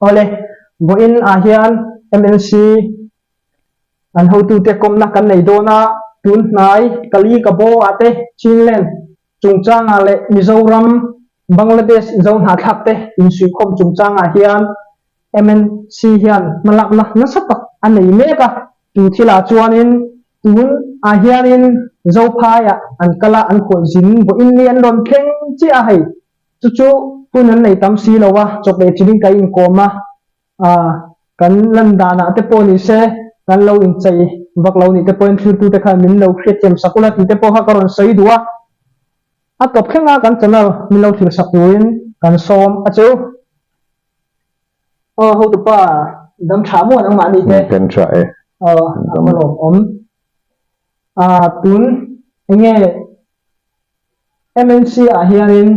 Awle, vawiin ah hian MNC an hotute kawmna kan nei dawn a, tun hnai Kali Kabaw ah te Chinland chungchangah leh Mizoram, Bangladesh Zohnahthlak te insuihkhawm chungchangah hian MNC hian hmalakna nasa tak a nei mek a, chu thilah chuanin tun ah hianin Zophaiah an kal a, an khualzin vawiin ni an rawn thleng chiah a hei. Chu chu hun an nei tam si lo a, chawp leh chilin ka inkawm a, ah kan lan danah te pawh ni se kan lo inchei vak lo nih te pawhin thiltute khan min lo hriatthiam sak ula tih te pawh kha ka rawn sawi duh a, a tawp thleng a kan channel min lo thlir sak turin kan sawm a chu. Aw hotupa dam tha maw nangmahni te? Kan tha e. Aw a va lawmawm. Ah tun enge MNC ah hianin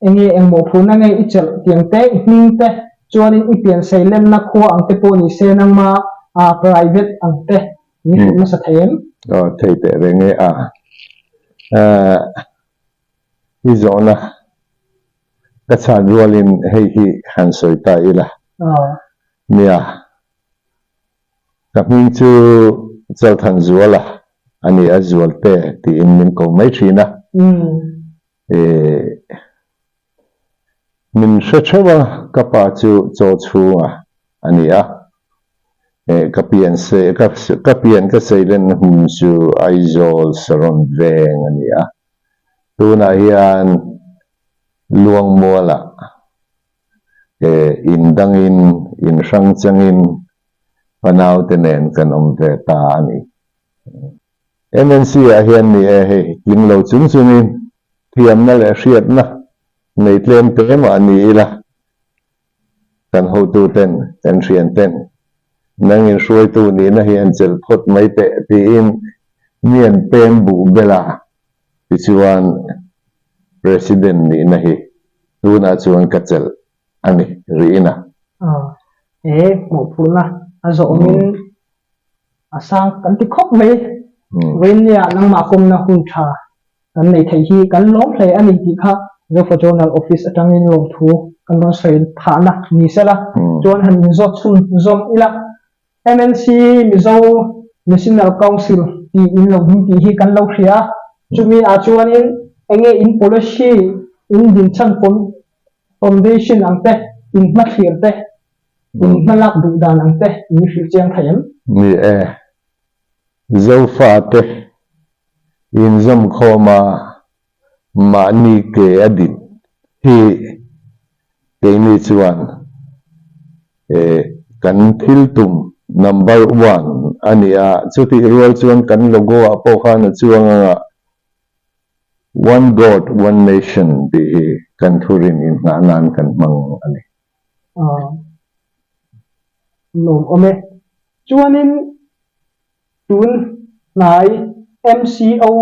enge engmaw phurna nge i chelh tiang te, i hming te, chuanin i pian seilenna khua ang te pawh ni se nangma ah private ang te min hrilh hmasa thei em? Aw thei teh reng e a. Ahh i zawhna ka chhan rualin hei hi han sawi ta ila. Nia. Ka hming chu Chalthanzuala a ni a, Zualte tiin min ko mai thin a. Ih, min hre theuh a, ka pa chu chaw chhunga a ni a. Ih, ka pian se, ka ka pian ka seilenna hmun chu Aizawl Saron veng a ni a. Tunah hian Luangmualah He in dangin, in hrang changin ka naute nen kan awm ve ta a ni. MNC ah hian ni e hei tling lo chung chungin thiamna leh hriatna nei tlem te mah ni ila kan hotuten, kan thianten nangin hruaitu nihna hi an chelh phawt mai teh tiin mi an pem buh bel a, tichuan President nihna hi Tunah chuan ka chelh a ni rihna. He mawhphurhna a zawhawmin a sang kan ti khawp mai. Vawiinnia nangmah kawmna hun tha kan nei theih hi kan lawm hle a ni tih kha Zofa Journal Office atangin lawmthu kan rawn sawi phahna ni sela chuan han inzawt chhun zawm ila. MNC, Mizo National Council, tih in lo ding tih hi kan lo hria a, chumi ah chuanin enge in policy, in dinchhan foundation ang te, in hmathlir te, in hmalak duh dan ang te min hrilh chiang thei em? Ni e, Zofate inzawmkhawma Mahni ke a din hi keini chuan kan thil tum number one a ni a, chutih rual chuan kan logo ah pawh khan a chuang ang a, One God, One Nation tih hi kan thurin inngah nan kan hmang a ni. Lawmawm e. Chuanin Tun hnai MCO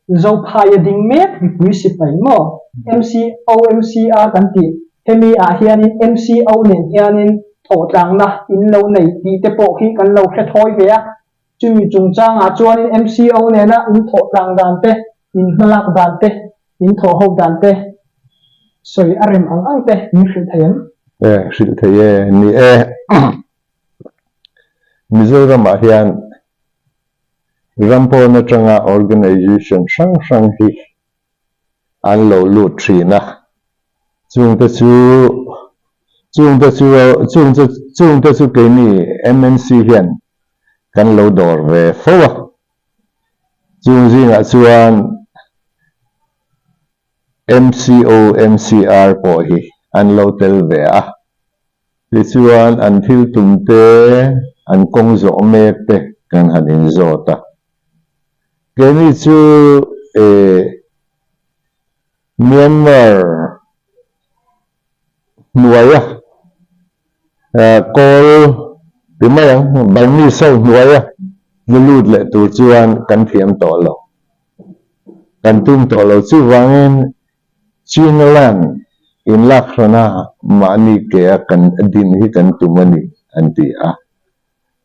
Zophaia ding mek mipui sipai maw? MCO MCA kan tih hemi ah hianin MCO nen hianin thawhtlangna in lo nei tih te pawh khi kan lo hre thawi ve a. Chumi chungchangah chuanin MCO nena in thawhtlang dan te, in hmalak dan te, in thawhho dan te sawi a rem ang ang te min hrilh thei em? E, hrilh thei e, ni e. Mizoramah hian ram pawn atanga organization hrang hrang hi an lo lut thin a, chungte chu chungte chu chungte chungte chu keini MNC hian kan lo dawr ve fo a, chung zingah chuan MCO MCR pawh hi an lo tel ve a. Tichuan, an thil tum te, an kawng zawh mek te kan han inzawt a. Keini chu eh Myanmar hnuaia kawl ti mai ang, Burmese ho hnuaia hmu lut leh tur chuan kan thiam tawh lo. Kan tum tawh lo. Chuvangin Chinland inlak hrana mahni ke a kan din hi kan tum a ni, an ti a.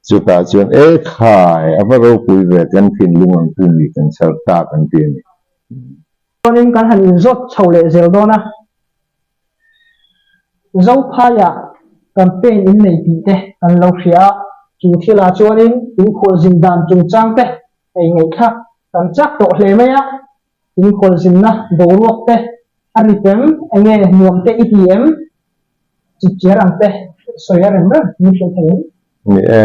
Chutah chuan, E khai, a va ropui ve, kan thinlung ang pu mi kan chhar tak, an ti a ni. Chuanin kan han inzawt chho leh zel dawn a, Zophaiah. Campaign in nei tih te kan lo hria a, chu thilah chuanin in khualzin dan chungchang te hei ngaihthlak kan chak tawh hle mai a, in khualzinna boruak te a rit em, enge nuam te i ti em, chipchiar ang te sawi a rem rem min hrilh thei em? Ni e.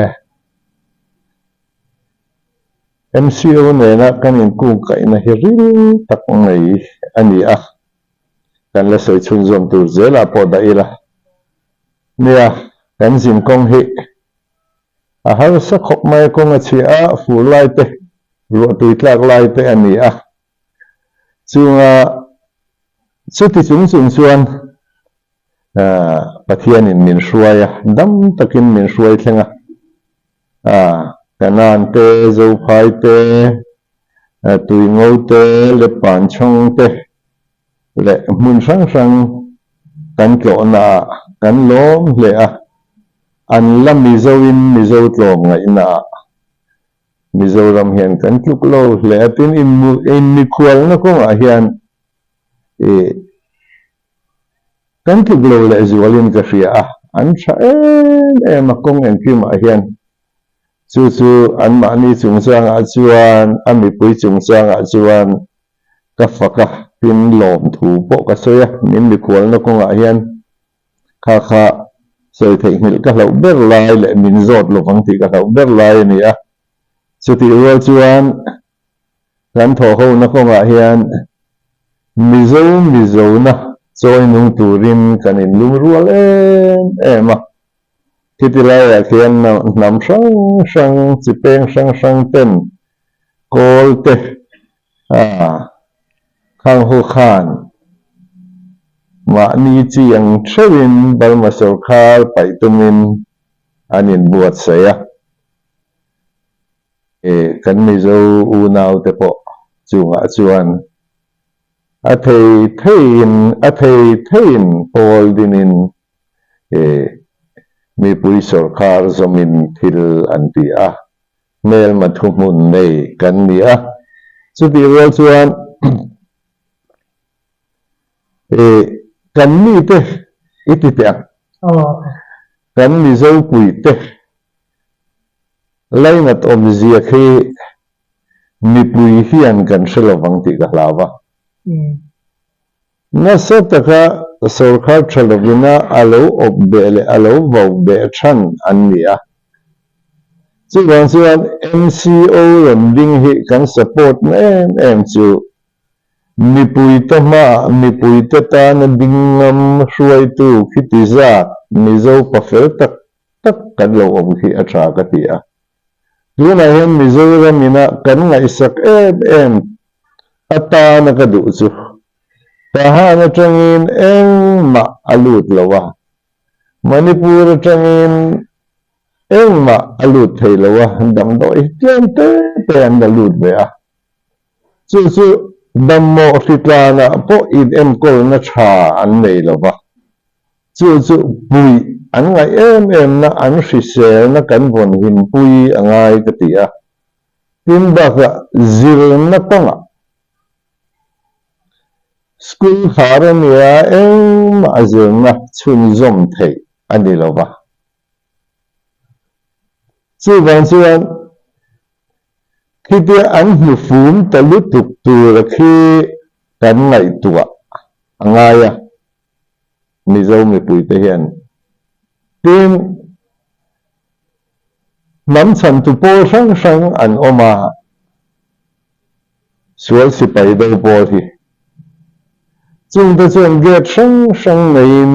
MCO nena kan inkungkaihna hi ril tak mai a ni a, kan la sawi chhunzawm tur zelah pawh dah ila. Nia, kan zin kawng hi a harsa khawp mai a, kawng a chhia a, fur lai te, ruahtui tlak lai te a ni a. Chunga chuti chung chung chuan Pathianin min hruai a, dam takin min hruai thleng a. Kanan te, Zophai te, Tuingo te, Lepanchawng te leh hmun hrang hrang kan tlawhna ah kan lawm hle a, an la Mizo in Mizo tlawm ngaihna ah Mizoram hian kan tluk lo hle a, tin inmikhualna kawngah hian ih Kan tluk lo leh zualin ka hria a, an tha em em a kawng engkimah hian. Chu chu anmahni chungchangah chuan, a mipui chungchangah chuan ka fak a, tin lawmthu pawh ka sawi a, min mikhualna kawngah hian kha kha sawi theihnghilh ka hlauh ber lai leh min zawt lovang tih ka hlauh ber lai a ni a. Chutih rual chuan Kan thawhhona kawngah hian Mizo Mizona chawi nung turin kan inlung rual em em a. Khiti laiah khian hnam hrang hrang, chi peng hrang hrang ten kawl te a khang ho khan mahni chi ang theuhin Burma sawrkhar paih tumin an inbuatsaih a. Kan Mizo unaute pawh chungah chuan a thei theiin a thei theiin pawl dinin mipui sawrkhar zawmin thil an ti a, hmelma thuhmun nei kan ni a. Chutih rual chuan kan mite i ti teh ang. Kan Mizo puite Lainat awmzia khi mipui hian kan hre lovang tih ka hlau a. Nasa taka sawrkhar tha lovina a lo awp beh leh a lo vau beh than an ni a. Chuvang chuan MCO rawn ding hi kan support na em em chu mipuite hmaah mipuite tana ding ngam hruaitu khiti zat Mizo pa fel tak tak kan lo awm khi a tha ka ti a. Tunah hian Mizoram ina kan ngaihsak em em atana ka duh chu Tahan atangin engmah a lut lo a, Manipur atangin engmah a lut thei lo a, damdawi tlem te te an la lut ve a. Chu chu dammawh hritlanah pawh inenkawlna tha an nei lo va. Chu chu puih an ngaih em emna an hriselna kan vawn himpui a ngai ka ti a. Tin bakah zirna kawngah school khar a nia engmah zirna chhunzawm theih a ni lo va. Chuvang chuan Khitia an hnufum ta lutuk tura khi kan ngaihtuah a ngai a, Mizo mipuite hian. Tin, hnam chhantu pawl hrang hrang an awm a, sual sipai do pawl hi. Chungte chuan gate hrang hrang neiin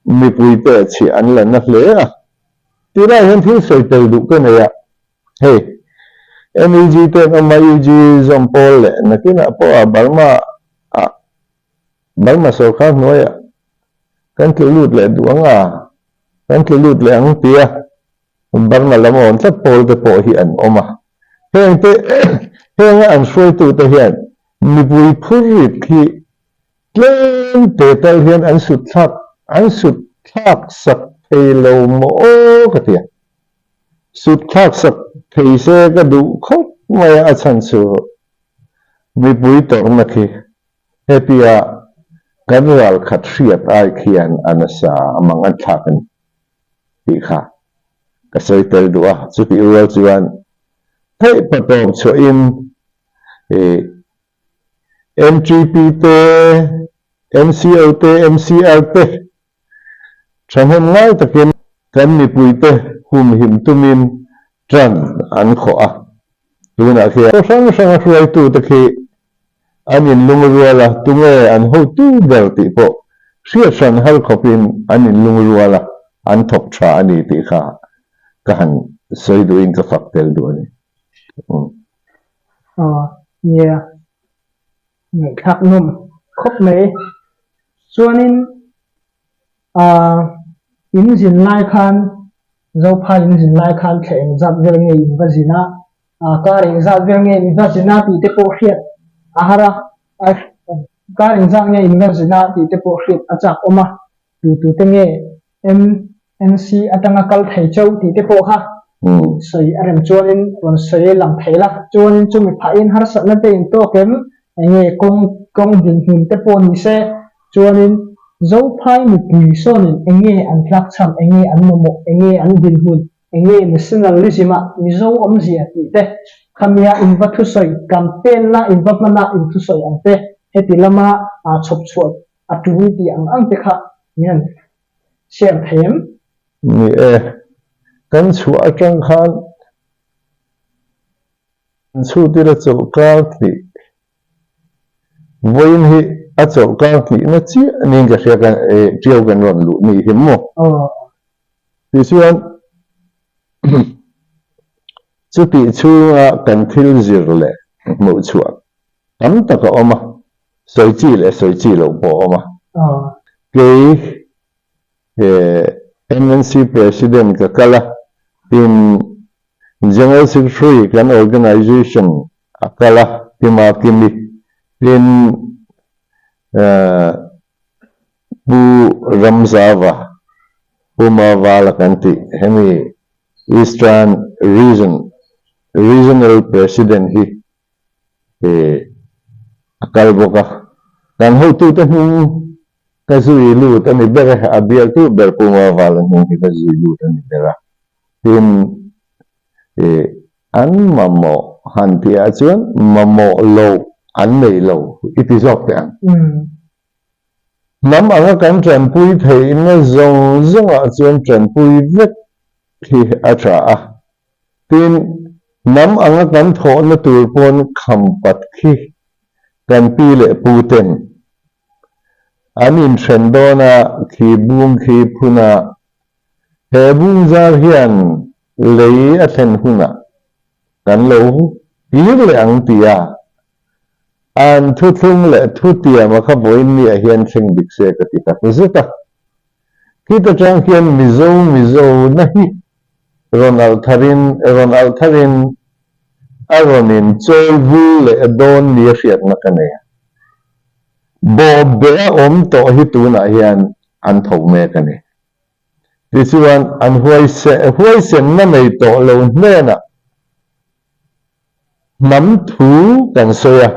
mipuite chhiah an la na hle a. Tunah hian thil sawi tel duh ka nei a. Hei, MEG te an awm a, UG zawm pawl leh nakinah pawh a Burma ah, Burma sawrkhar hnuaiah kan tlu lut leh duh ang a, kan tlu lut leh ang tia Burma lam awn tlat pawl te pawh hi an awm a. Heng te, henga an hruaitute hian mipui phur rit hi tlem te tal hian an sut thlak, an sut thlak sak thei lo maw aw ka ti a. Sut thlak sak thei se ka duh khawp mai a, a chhan chu mipui tawrhna khi hetia kan ral khat hriat ai khian a nasa a mang an thlak a ni. tih kha ka sawi tel duh a. Chutih rual chuan theih patawp chhuahin ih MTP te, MCO te, MCR te thahnem ngai takin kan mipuite humhim tumin ṭan an khawh a. Tunah khian khaw hrang hranga hruaitute khi an inlungrual a, tunge an hotu ber tih pawh hriat hran har khawpin an inlungrual a, an thawk ṭha a ni tih kha ka han sawi duhin ka fak tel duh a ni. Aw nia, ngaihthlak nawm khawp mai. Chuanin aah in zin lai khan Zophai in zin lai khan thla engzat vel nge in va zin a, aah kar engzat vel nge in va zin a tih te pawh hriat a har a, kar engzat nge in va zin a tih te pawh hriat a chak awm a, tu tu te nge MNC atanga kal thei chauh tih te pawh kha sawi a rem chuanin rawn sawi lang thei la. Chuanin chumi phahin harsatna te in tawk em enge kawng kawng dinhmun te pawh ni se chuanin Zophai mipui sawnin enge an tlakchham enge an mamawh enge an dinhmun enge nationalism ah Mizo awmzia tih te khamia in va thusawi campaign na in va hmana in thusawi ang te heti lama chhawp chhuah a tul tih ang ang te kha min han share thei em? Ni e, kan chhuah atang khan an chhutira chawlhkar tih vawiin hi a chawlhkar tihna chiah niin ka hria ka tiau kan rawn luh ni hi maw? Tichuan chutih chhunga kan thil zir leh hmuh chhuah tam tak a awm a, sawi chi leh sawi chi loh pawh a awm a. Kei he MNC President ka kal a, tin General Secretary kan organisation a kal a, Pi Makimi, tin Pu Ramzava, Pu Mavala kan tih hemi Eastern Region Regional President hi a kal bawk a, kan hotute hnung ka zui lut a ni ber e, a bialtu ber Pu Mavala hnung hi ka zui lut a ni ber a, tin an mamawh han tihah chuan mamawh loh an nei lo i ti zawk teh ang. Hnam anga kan tanpui theihna zawng zawngah chuan tanpui vek hi a tha a, Tin, hnam anga kan thawhna tur pawn kham pat khi kan pi leh pu ten an inthen dawn a, khi bung khi phun a, he bung zar hian lei a thlen hunah kan lo kir leh ang tih a, an thuthlung leh thutiam a kha vawiin ni ah hian thleng dik se ka ti tak zet a. Khit atang hian Mizo Mizo na hi rawn alh tharin rawn alh tharin a rawn in chawl vul leh dawn nia hriatna ka nei a. Bawhbeh a awm tawh hi tunah hian an tho mek a ni. Tichuan an huaisenna nei tawh lo hnenah hnam thu kan sawi a,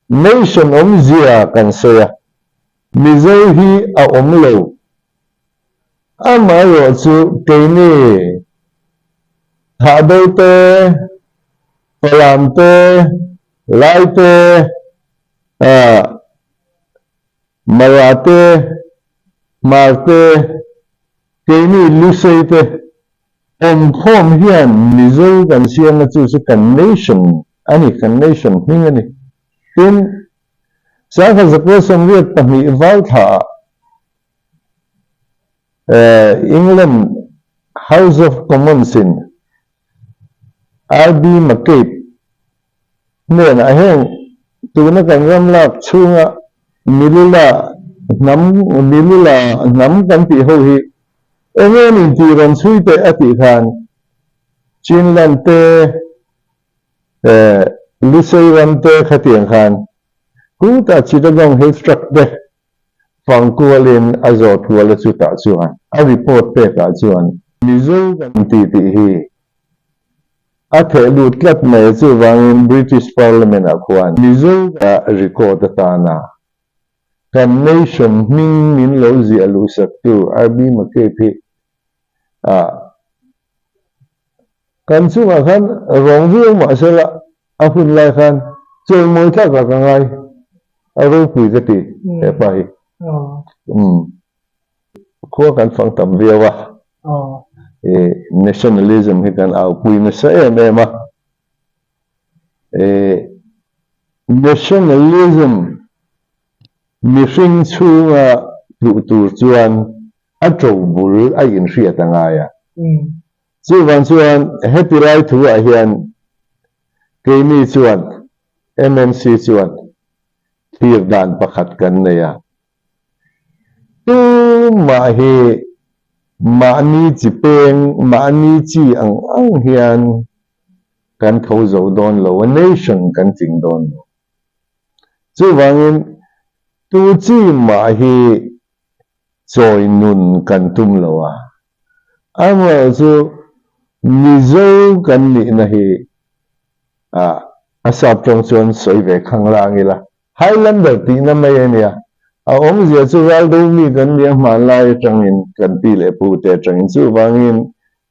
nation awmzia kan sawi a, Mizo hi a awm lo. Amaherawh chu keini Thahdo te, Falam te, Lai te, Mara te, Hmar te, keini Lusei te awmkhawm hian Mizo kan siam a chu chu kan nation a ni, kan nation hming a ni. Tin, Sangha zakua 82 vau thlaah England House of Commons in RB McCabe hnenah heng tuna kan ram lak chhunga Milula hnam Milula hnam kan tih ho hi eng nge nin tih rawn chhui teh a tih khan Chinland te Lusei ram te khatiang khan Kutah Chittagong Hill Tract te fang kualin a zawt kual a chutah chuan a report pekah chuan Mizo kan ti tih hi a theh lut tlat mai a chuvangin British Parliament ah khuan Mizo record atana kan nation hming min lo ziah luhsaktu RB McCabe hi. Ah, kan chungah khan rawng viau mah sela a hun lai khan chawimawi tlakah ka ngai, a ropui ka ti he pa hi. Umm, khua kan fang tam viau a, i nationalism hi kan aupui nasa em em a, i nationalism Mihring chhunga tluh tur chuan a to bul a inhriat a ngai a. Chuvang chuan heti lai thuah hian keini chuan MNC chuan thlir dan pakhat kan nei a. Tumah hi mahni chi peng, mahni chi ang ang hian kan tho zo dawn lo a, nation kan tling dawn lo. Chuvangin, tu chi mah hi chawi nun kan tum lo a, amaherawhchu Mizo kan nihna hi a sap tawng chuan sawi ve khang lang ila, Highlander tihna mai a nia. A awmzia chu raldo mi kan nia hmanlai atangin kan pi leh pu te atangin chuvangin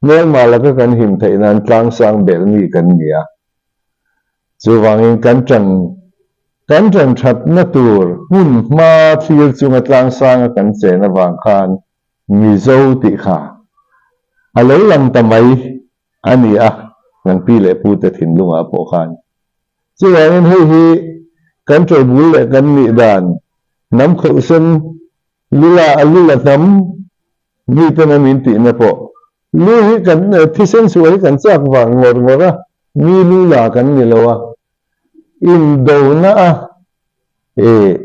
hmelma laka kan him theih nan tlangsang bel mi kan ni a. Chuvangin kan ṭan kan ṭan ṭhatna tur hmun hma thlir chunga tlangsanga kan chen avang khan Mizo tih kha a lo lang ta mai a ni a, kan pi leh pute thinlungah pawh khan. Chuvangin hei hi kan ṭobul leh kan nih dan hnam khawhsen Lula a lula hnam miten a min tihna pawh lu hi kan thisen sual hi kan chak vang ngawr ngawr a, mi lula kan ni lo a, indona a eh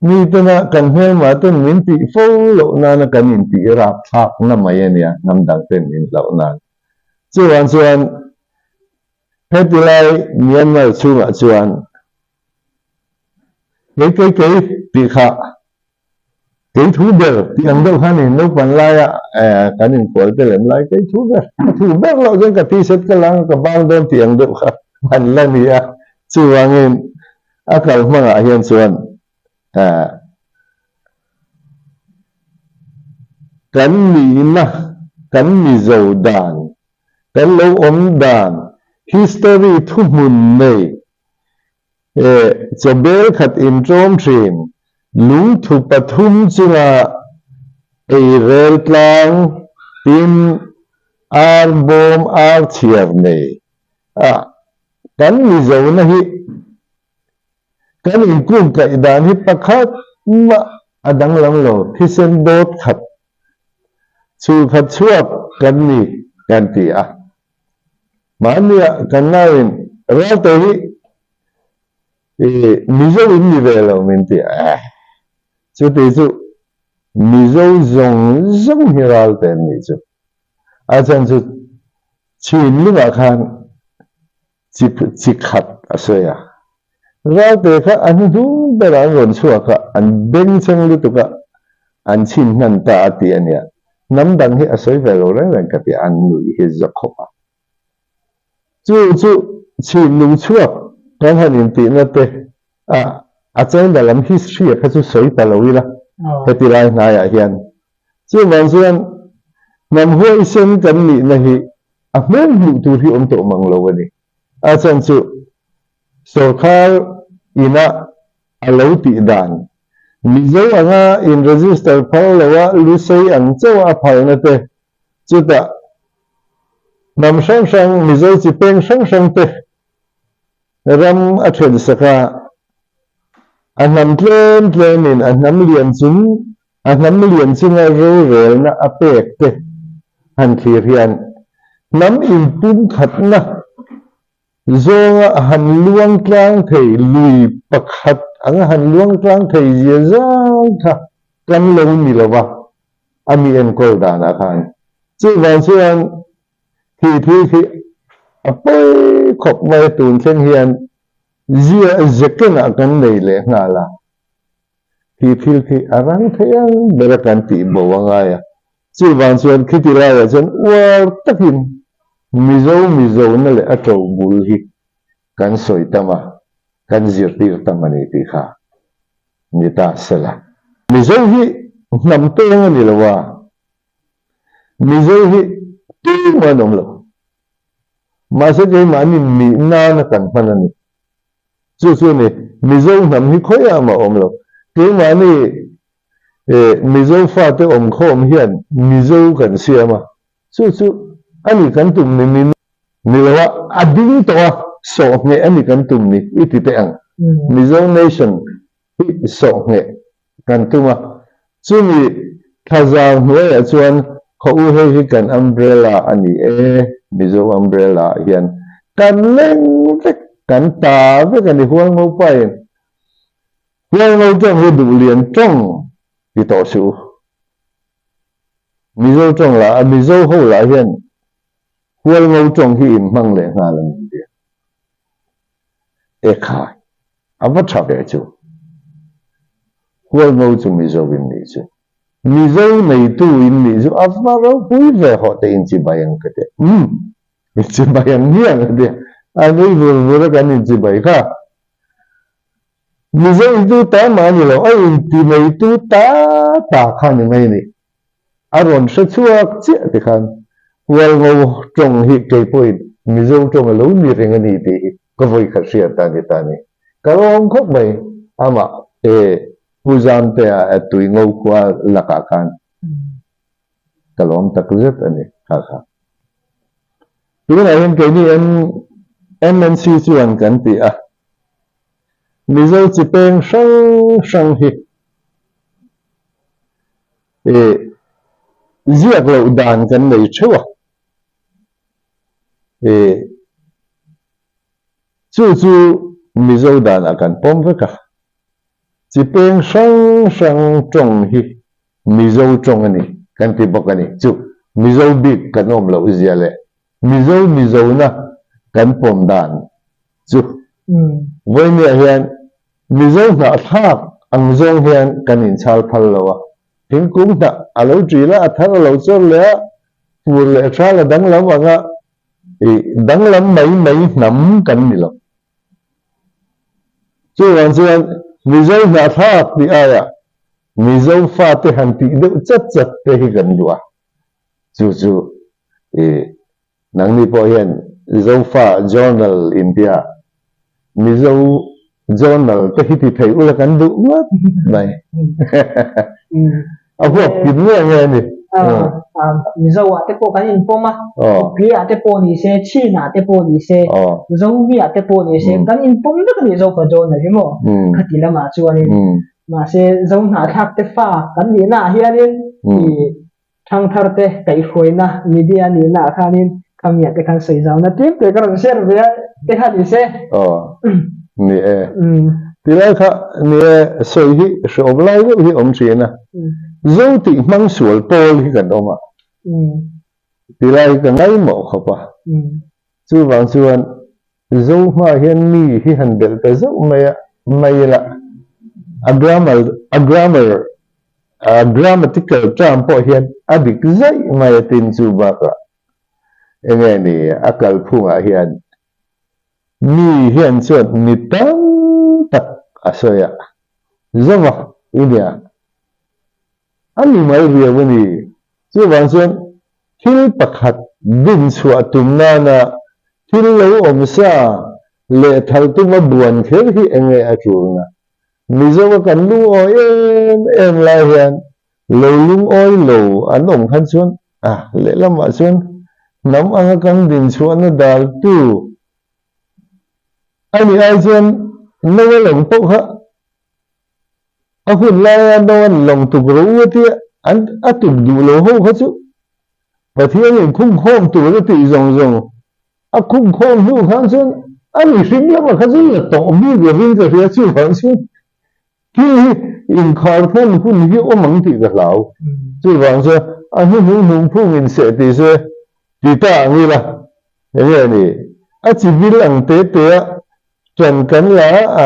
mitena kan hmelmah ten min tih fo loh nana kan intih rapthlakna mai a nia hnam dang ten min hlauh nan. Chuvang chuan heti lai Myanmar chhungah chuan Kei kei kei tih kha kei thu ber tih ang deuh kha ni naupang laia kan inkual te lem lai kei thu ber ka thu ber loh chuan ka t-shirt ka lang a ka bang dawn tih ang deuh kha an la ni a chuvangin a kal hmangah hian chuan kan nihna kan mizo dan kan lo awm dan history thuhmun nei He chawbel khat inṭawm ṭhin lungthu pathum chunga eirel tlang tin ar bawm ar chhiar nei a kan Mizona hi kan inkung kaih dan hi pakhat mah a danglam lo thisen dawt khat chhulkhat chhuak kan ni kan ti a. Mahnia kan nauin Ralte hi i Mizo in ni ve lo min ti a, chuti chu Mizo zawng zawng hi Ralte an nih chu. A chhan chu Chhinlungah khan chi chi khat a sawi a, Ralte kha a hnuhnung berah an rawn chhuak a, an bengchheng lutuk a, an chhin hman ta a ti a nia. Hnam dang hi a sawi ve lo reng reng ka ti a, an nuih hi za khawp a. Chu chu chhinlung chhuak kan han intihna te a, a chengda lam history a kha chu sawi ta lo ila heti lai hnaiah hian. Chuvang chuan hnam huaisen kan nihna hi a hmel hmuh tur hi awm tawh mang lo a ni. A chhan chu Sawrkhar ina a lo tih dan, Mizo anga in register phal loa lusei ang chauh a phalna te, chutah hnam hrang hrang Mizo chi peng hrang hrang te ram a then sak a, a hnam tlem tlemin a hnam lian chung a hnam lian chunga rorelna a pek te han thlir hian hnam inpumkhatna Zawnga han luang tlang thei lui pakhat anga han luang tlang thei zia zang kha kan lo ni lo va, a mi enkawl danah khan. Chuvang chuan khi thil khi a pawi khawp mai a tun thleng hian zia zekenah kan nei leh nghal a. Khi thil khi a rang thei ang ber a kan tih bo a ngai a. Chuvang chuan khiti laiah chuan uar takin Mizo Mizona leh a to bul hi kan sawi tam a, kan zirtir tam a ni tih kha ni ta se la. Mizo hi hnam teng a ni lo a. Mizo hi tumah an awm lo. Mahse keimahni nih nana kan hman a ni. Chu chu a ni, Mizo hnam hi khawiah mah awm lo. Keimahni Mizo fate awmkhawm hian Mizo kan siam a, chu chu a ni kan tum ni ni ni lo a, a ding tawh a, sawhngheh a ni kan tum ni i ti teh ang. Mizo nation hi sawhngheh kan tum a, chumi thlazar hnuaiah chuan khaw u hei hi kan umbrella a ni e, Mizo umbrella ah hian kan leng vek, kan ta vek a ni Hualngopain Hualngo tawng hi duhlian tawng ti tawh suh u. Mizo tawng lah a Mizo ho lah hian Hualngo tawng hi in hmang leh nghal a ni tia. Ekhai, a va tha ve chu. Hualngo chu Mizo in nih chu. Mizo neitu in nih chu a va ropui ve hawh te inchibai ang ka ti. Umm, inchibai ang ngiang a tia. A nui vur vur a kan inchibai kha. Mizo intu ta mah a ni lo, a inti neitu ta ta kha ni mai a ni. A rawn hre chhuak chiah ti khan Hualngo tawng hi kei pawhin Mizo tawng a lo ni reng a ni tih hi ka vawi khat hriat a ni ta ni. Ka lawm khawp mai amah e Pu Zamtea e Tuingo khua lakah khan ka lawm tak zet a ni kha kha. Tunah hian keini MNC chuan kan ti a, Mizo chi peng hrang hrang hi ih ziak loh dan kan nei theuh a, ih chu chu Mizo danah kan pawm vek a, chi peng hrang hrang tawng hi Mizo tawng a ni kan ti bawk a ni. Chu Mizo bik kan awm loh zia leh Mizo Mizona kan pawm dan chu vawinia hian Mizo hnahthlak ang zawng hian kan inchhal phal lo a, thingkung hnah a lo ṭil a, a thar a lo chawr leh a, fur leh hral a danglam anga ih danglam mai mai hnam kan ni lo. Chuvang chuan Mizo hnahthlak tih aiah Mizo fate han tih deuh chat chat te hi kan duh a. Chu chu i nangni pawh hian Zofa Journal intia Mizo Journal te hi ti thei ula kan duh ngawt mai. A huap kim nge nge a ni. Mizo ah te pawh kan inpawm a, Kuki ah te pawh ni se, Chin ah te pawh ni se, Zomi ah te pawh ni se, kan inpawm vek a ni Zofa Journal hi maw? Khati lamah chuanin mahse Zohnahthlak te fa kan nihna ah hianin i Thangthar te kaihhruaina media nihna ah khanin khamiah te khan sawi zauna tlem te ka rawn share ve a te kha ni se. Aw ni e. Tilai kha ni e sawi hi hrehawm lai deuh hi awm thin a. Zo tih hmang sual pawl hi kan awm a. Tilai hi ka ngaimawh khawp a. Chuvang chuan Zo hma hian mi hi han belh ta zauh mai a, mai la, a grammar, a grammar, a grammatical term pawh hian a dik zaih mai a tin chu bakah enge ni a kalphungah hian mi hian chuan mi tam tak a sawi a, Zova i nia A ni mai riau a ni. Chuvang chuan thil pakhat din chhuah tum nana thil lo awm sa leh thal tuma buan kher hi eng nge a tulna? Mizoa kan lungawi em em lai hian lo lungawi lo an awm khan chuan a lehlamah chuan hnam anga kan din chhuahna daltu a nih ai chuan Noa lawng pawh kha A hun laia Noan lawng tuk ro u a tia, an a tuk duh lo ho kha chu Pathianin khumkhawm tur a tih zawng zawng a khumkhawm hnu khan chuan a mihring lamah kha chu la tawh bik lovin ka hria chuvang chuan thil hi inkhar thawn hun hi awm ang tih ka hlau. Chuvang chuan a hnuhnung hnungphung inseh tih se ti ta ang ila enge ni a chi vil ang te te a Ṭan kan la a,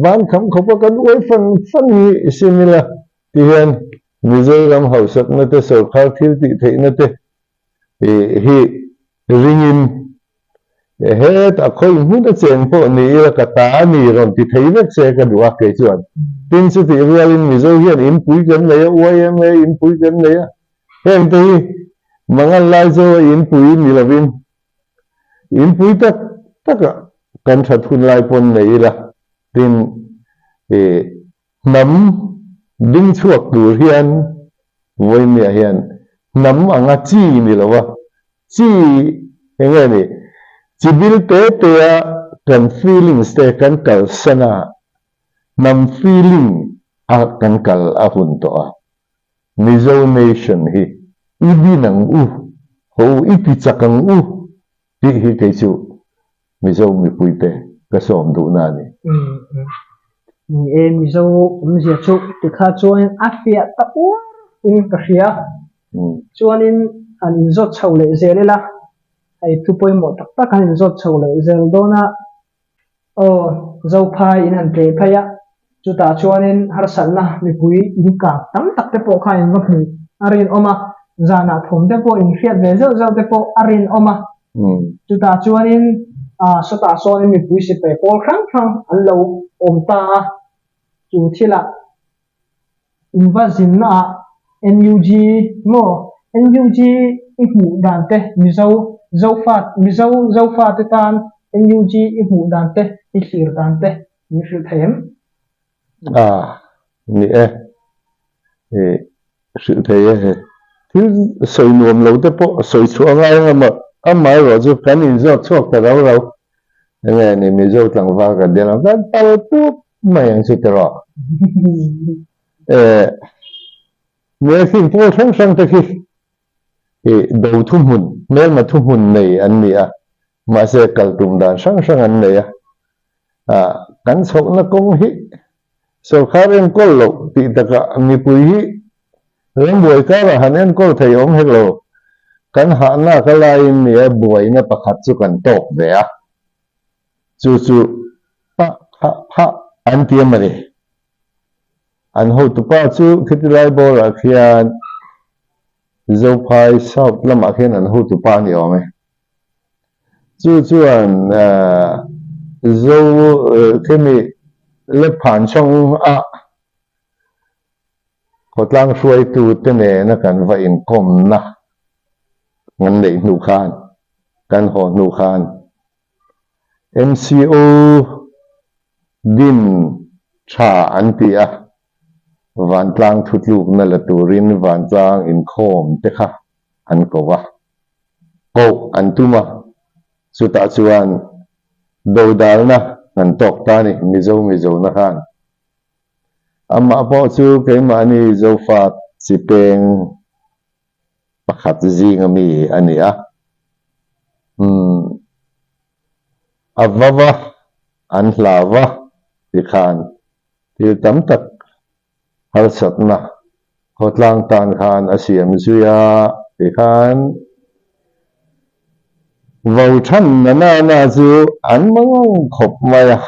ban kham khawpa kan uai fan fan hi sim ila ti hian Mizoram hausakna te sorkar thil tih theihna te hi ringin hetah khawi hmun a cheng pawh ni ila ka ta a ni rawn ti thei vek se ka duh a kei chuan. Tin chutih rualin Mizo hian inpui kan nei a, YMA inpui kan nei a, heng te hi. Mangan lai chu inpui ni lovin inpui tak taka kan that hun lai pawn nei ila tin ih hnam ding chhuak tur hian vawinia hian hnam anga chi ni lova chi eng nge ni chi bil te te a kan feelings te kan kalsan a hnam feeling a kan kal a hun tawh a. Mizo nation hi i din ang u, ho i ti chak ang u tih hi kei chu Mizo mipuite ka sawm duhna a ni. Ni e, Mizo awmzia chu tikha chuanin a fiah ta uar in ka hria. Chuanin han inzawt chho leh zel ila, hei thu pawimawh tak tak han inzawt chho leh zel dawn a. Aw, Zophai in han tleh phei a, chutah chuanin harsatna mipui inkak tam tak te pawh kha in va hmuh a rinawm a, zanah thawm te pawh in hriat ve zeuh zeuh te pawh a rinawm a, chutah chuanin sawtah sawnin mipui sipai pawl hrang hrang an lo awm ta a, chu thilah In va zinna ah NUG maw? NUG i hmuh dan te Mizo Zofa Mizo Zofa te tan NUG i hmuh dan te i thlir dan te min hrilh thei em? Ah ni e, i hrilh thei e he. Thil sawi nuam lo te pawh sawi chhuah a ngai ang a, amaherawh chu kan inzawt chhuak ta rau rau. Enge ni Mizo tlangval ka del ang kan pal pup mai ang chu tiraw. Eh Nuaifing pawl hrang hrang te khi ih do thuhmun hmelma thuhmun nei an ni a, mahse kal tum dan hrang hrang an nei a. Ah kan chhohna kawng hi sorkar enkawl loh tih takah mipui hi rambuai karah han enkawl thei awm hek lo. Kan hahnak a laiin nia buaina pakhat chu kan tawk ve a. Chu chu pah khah phah an ti a mawni. An hotupa chu khiti lai bawrah khian Zophai South lamah khian an hotupa a ni awm e. Chu chuan Zo khimi Lephan chawng ah Khawtlang hruaitute nena kan va inkawmna kan neih hnu khan, kan haw hnu khan MCO din tha an ti a, vantlang thutlukna la turin vantlang inkhawm te kha an ko a, koh an tum a, chutah chuan dodalna kan tawk ta a ni, Mizo Mizona khan. Amah pawh chu keimahni Zofa chi peng pakhat zinga mi a ni a. Umm, a va va, an hlau va tikhan thil tam tak harsatna khawtlang tan khan a siam zui a tikhan vo than na na na chu an mang khawp mai a,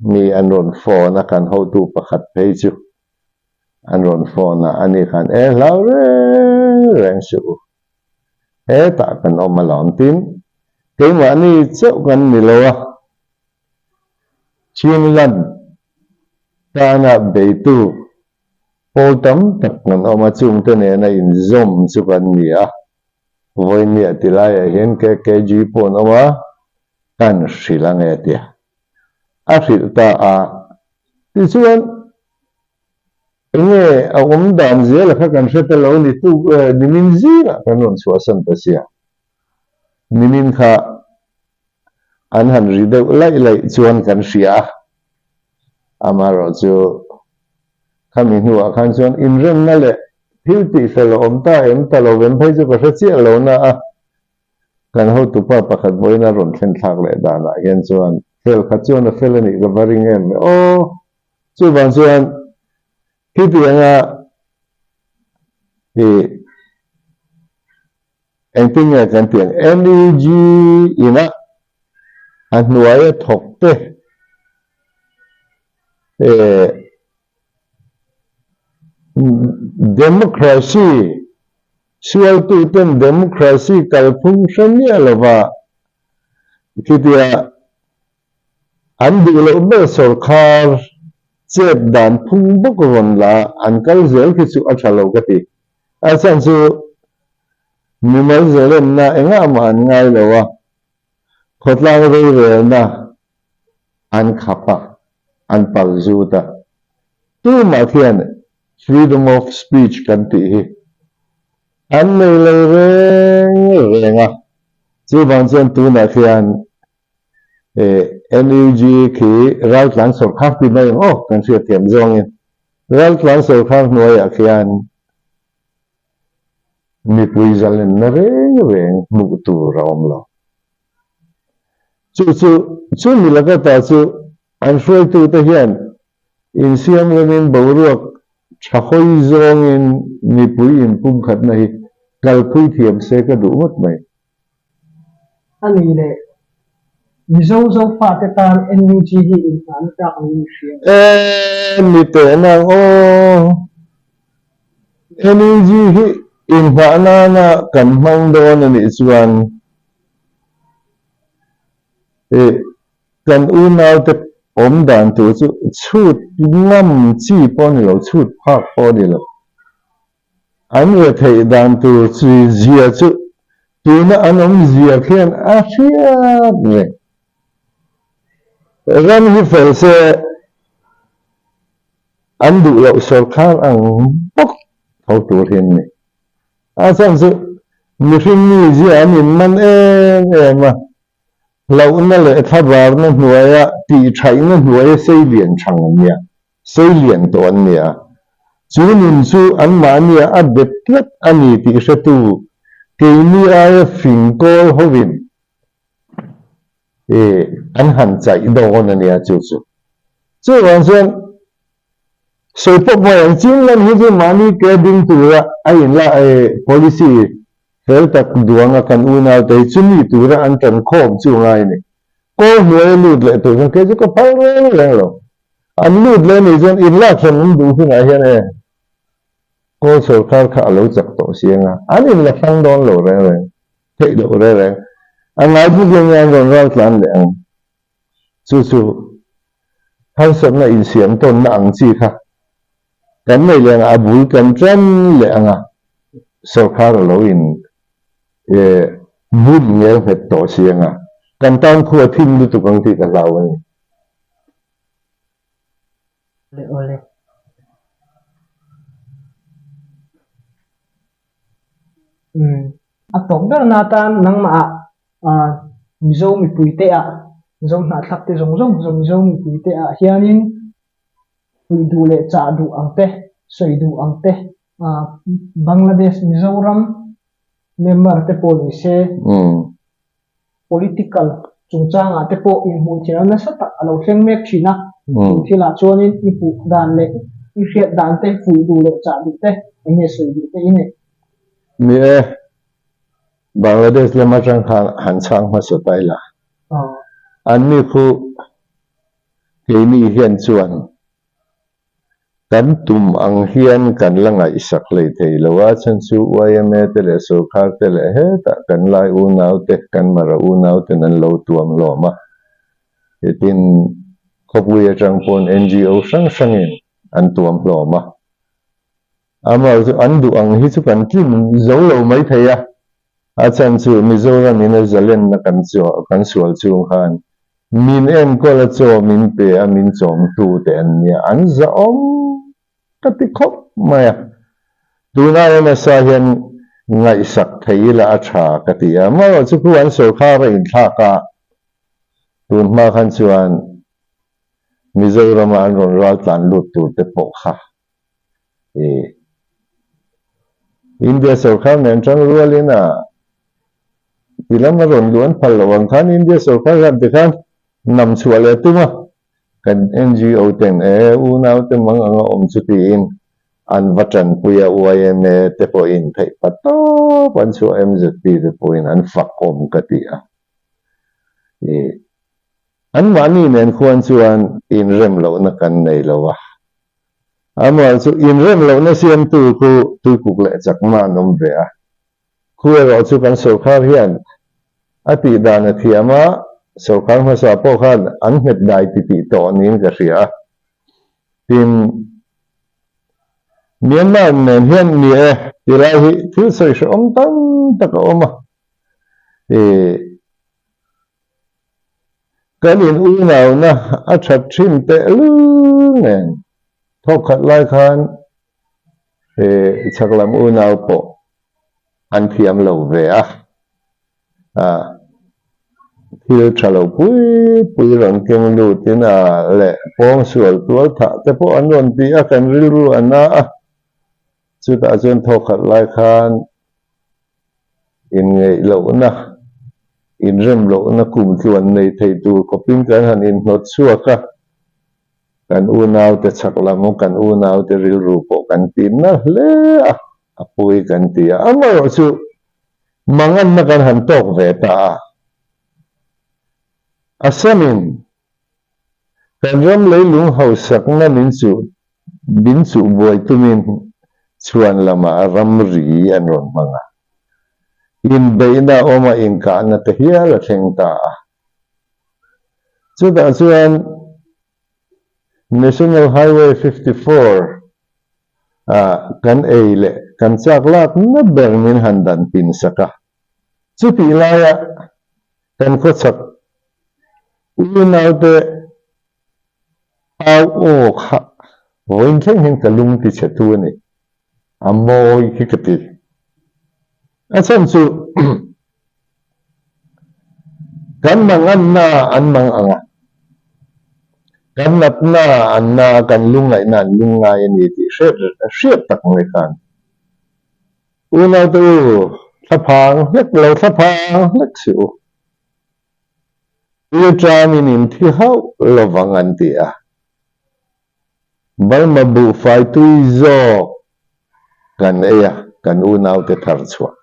mi an rawn phone a kan hotu pakhat phei chu. An rawn phone a, ani khan e hlau reng reng suh u, hetah kan awm alawm tin keimahni chauh kan ni lo a, Chinland tana beitu pawl tam tak kan awm a, chungte nena inzawm chu kan ni a, vawinia ti laiah hian KKG pawh an awm a, kan hrilh ang e tia a hrilh ta a, tichuan enge a awm dan zel kha kan hre ta lo ni tu nimin zingah kan rawn chhuahsan ta sia, nimin kha an han ri deuh laih laih chuan kan hria a, amaherawh chu khami hnuah khan chuan inremna leh thil tihfel a awm ta em ta lo vem phei chu ka hre chiah lo na a. Kan hotupa pakhat vawiin a rawn thlen thlak leh danah hian chuan fel khat chuan a fel a nih ka va ring em aw. Chuvang chuan khitianga i engtin nge kan tih ang NUG ina a hnuaia thawk te eh Democracy Sualtuten democracy kalphung hre miah lova khitia an duh loh ber sawrkhar chet dan phung bawk rawn la an kal zel khi chu a tha lo ka ti. A chhan chu. Mimal zalenna engah mah an ngai lo a, khawtlang rorelna an khap a, an pal zut a. Tumah khian freedom of speech kan tih hi an nei lo reng reng a, chuvang chuan tunah khian NUG khi raltlan sawrkhar ti mai ang aw kan hriatthiam zawngin raltlan sawrkhar hnuaiah khian Mipui zalenna reng reng hmuh tur a awm lo. Chu chu chu mi laka ta chu an hruaitute hian insiam remin boruak tha hawi zawngin mipui inpumkhatna hi kalpui thiam se ka duh ngawt mai. A ni leh, Mizo Zofate tan NUG hi inhmahna tlak niin i hria. E, mi teh nang aw. NUG hi inhmah nana kan hmang dawn a nih chuan e, kan unaute awm dan tur chu chhut ngam chi pawh a ni lo, chhut phak pawh a ni lo. An retheih dan tur chi zia chu tuna an awm zia khian a hriat reng. Ram hi fel se an duh loh sawrkhar ang bawk tho tur hi an ni. A chhan chu mihring mi zia an inman em em a, hlauhna leh thlabarna hnuaia tihṭhaihna hnuaia seilian ṭhang an nia. Seilian tawh an ni a, chu nun chu anmahnia a bet tlat a ni tih hretu keini aia fing kawl hovin i an han chaih dawn a nia chu chu. Chuvang chuan sawi pawp mai ang Chinland hi chu mahni ke ding tura a inla policy fel tak duanga kan unaute hi chumi tura an tan khawm chu ngai a ni. Kawl hnuaia lut leh tur chuan kei chu ka phal reng reng lo. An lut leh anih chuan in lak hran an duh hunah hian e Kawl sawrkar kha a lo chak tawh si anga an in la hrang dawn lo reng reng theih loh reng reng a ngai buk leh nge an rawn ral tlan leh ang chu chu harsatna insiam tawnna ang chi kha kan nei leh anga a bul kan tan leh anga sawrkar a lo in e bun ngel nghet tawh si anga kan tan khu a thim lutuk ang tih ka hlau a ni. Awle awle. Umm a tawp ber na atan nangmah ah Mizo mipui te ah Mizo hnahthlak te zawng zawng Mizo mipui te ah hianin puih duh leh chah duh ang te sawi duh ang te Bangladesh Mizoram member te pawh ni se. Political chungchangah te pawh inhmuh thiam nasa tak a lo thleng mek thin a, chu thilah chuanin i puh dan leh i hriat dan te, fuih duh leh chah duh te, eng nge sawi duh te i nei? Ni e, Bangladesh lam atang khan han chhang hmasa ta ila. Anni khu keini hian chuan Kan tum ang hian kan la ngaihsak hlei thei lo a, chhan chu yma te leh sorkar te leh hetah kan lai unau te, kan mara unau ten an lo tuam hlawm a. Hetin khawpui atang pawn NGO hrang hrangin an tuam hlawm a. Amaherawhchu chu an duh ang hi chu kan tlin zo lo mai thei a, A chhan chu Mizoram in a zalenna kan kan sual chung khan min enkawl a chaw min pe a min chawm tu te an nia an zahawm ka ti khawp mai a. Tuna nasa hian ngaihsak thei ila a tha ka ti a, amaherawh chu khu an sawrkhar a inthlak a, tun hma khan chuan Mizorama an rawn raltlan lut tur te pawh kha I India sorkar nen tang rualin a ti lam a rawn luh an phal loh ang khan India sorkar khan tikhan nam chhuah leh tum a, kan NGO ten e unau te mang anga awm chu tiin an va tanpui a yma te pawhin theih pa tawp an chhuah MZP te pawhin an fakawm ka ti a. I anmahni nen khuan chuan inrem lohna kan nei lo a. Amaherawh chu inrem lohna siamtu khu tuikuk leh chakma an awm ve a. Khu erawh chu kan sorkar hian a tih dan a thiam a, sorkar hmasa pawh khan an nghet dai ti tih tawh niin ka hria a. Tin, Myanmar nen hian ni e, tilai hi thil sawi hrehawm tam tak a awm a. Ih, kan in unauna a that thin tehlul nen thawkkhat lai khan ih chhak lam unau pawh an thiam lo ve a. Thil tha lo pui pui rawn keng lutin a leh pawngsual tual thah te pawh an rawn ti a, kan rilru a na a. Chutah chuan thawkhat lai khan inngeih lohna, inrem lohna kum tluan nei thei tur khawpin kan han inhnawt chhuak a, kan unaute chhak lam kan unaute rilru pawh kan tinna hle a, a pawi kan ti a. Amaherawhchu manganna kan han tawk ve ta a, Assamin kan ram leilung hausakna min chuh min chuh buai tumin chhuan lamah ramri an rawn hmang a, inbeihna awma inkahna te hial a thleng ta a. Chutah chuan National Highway 54 ah kan ei leh kan chak lak na ber min han dan pin sak a. Chutih laia kan khawchhak unaute au aw kha vawiin thleng hian ka lung ti chhe tu a ni. A mawi khi ka ti. A chhan chu kan manganna an mang ang a, kan natna an na a, kan lungngaihna an lungngai a ni tih hriat hriat tak mai khan unaute u thlaphang hlek lo thlaphang hlek si u. Thil tamin in thi hauh lovang an ti a. Balma buhfai tui zawk kan ei a, kan unaute thar chhuah.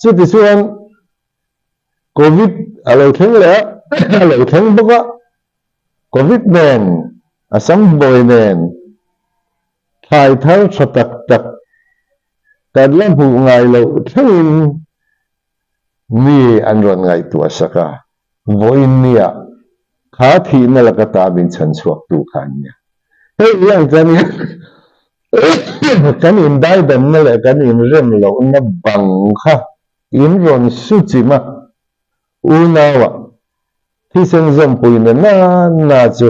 Chutichuan Covid a lo thleng leh a, a lo thleng bawk a, Covid nen, a sambawi nen, thlai thar tha tak tak kan la hmuh ngai loh thlengin Mi an rawn ngaihtuah sak a, vawiin nia kha thihna laka ta min chhan chhuaktu kha an nia. Hei hian kan kan indaidanna leh kan inrem lohna bang kha in rawn su chim a, unauah thisen zawmpuina na na chu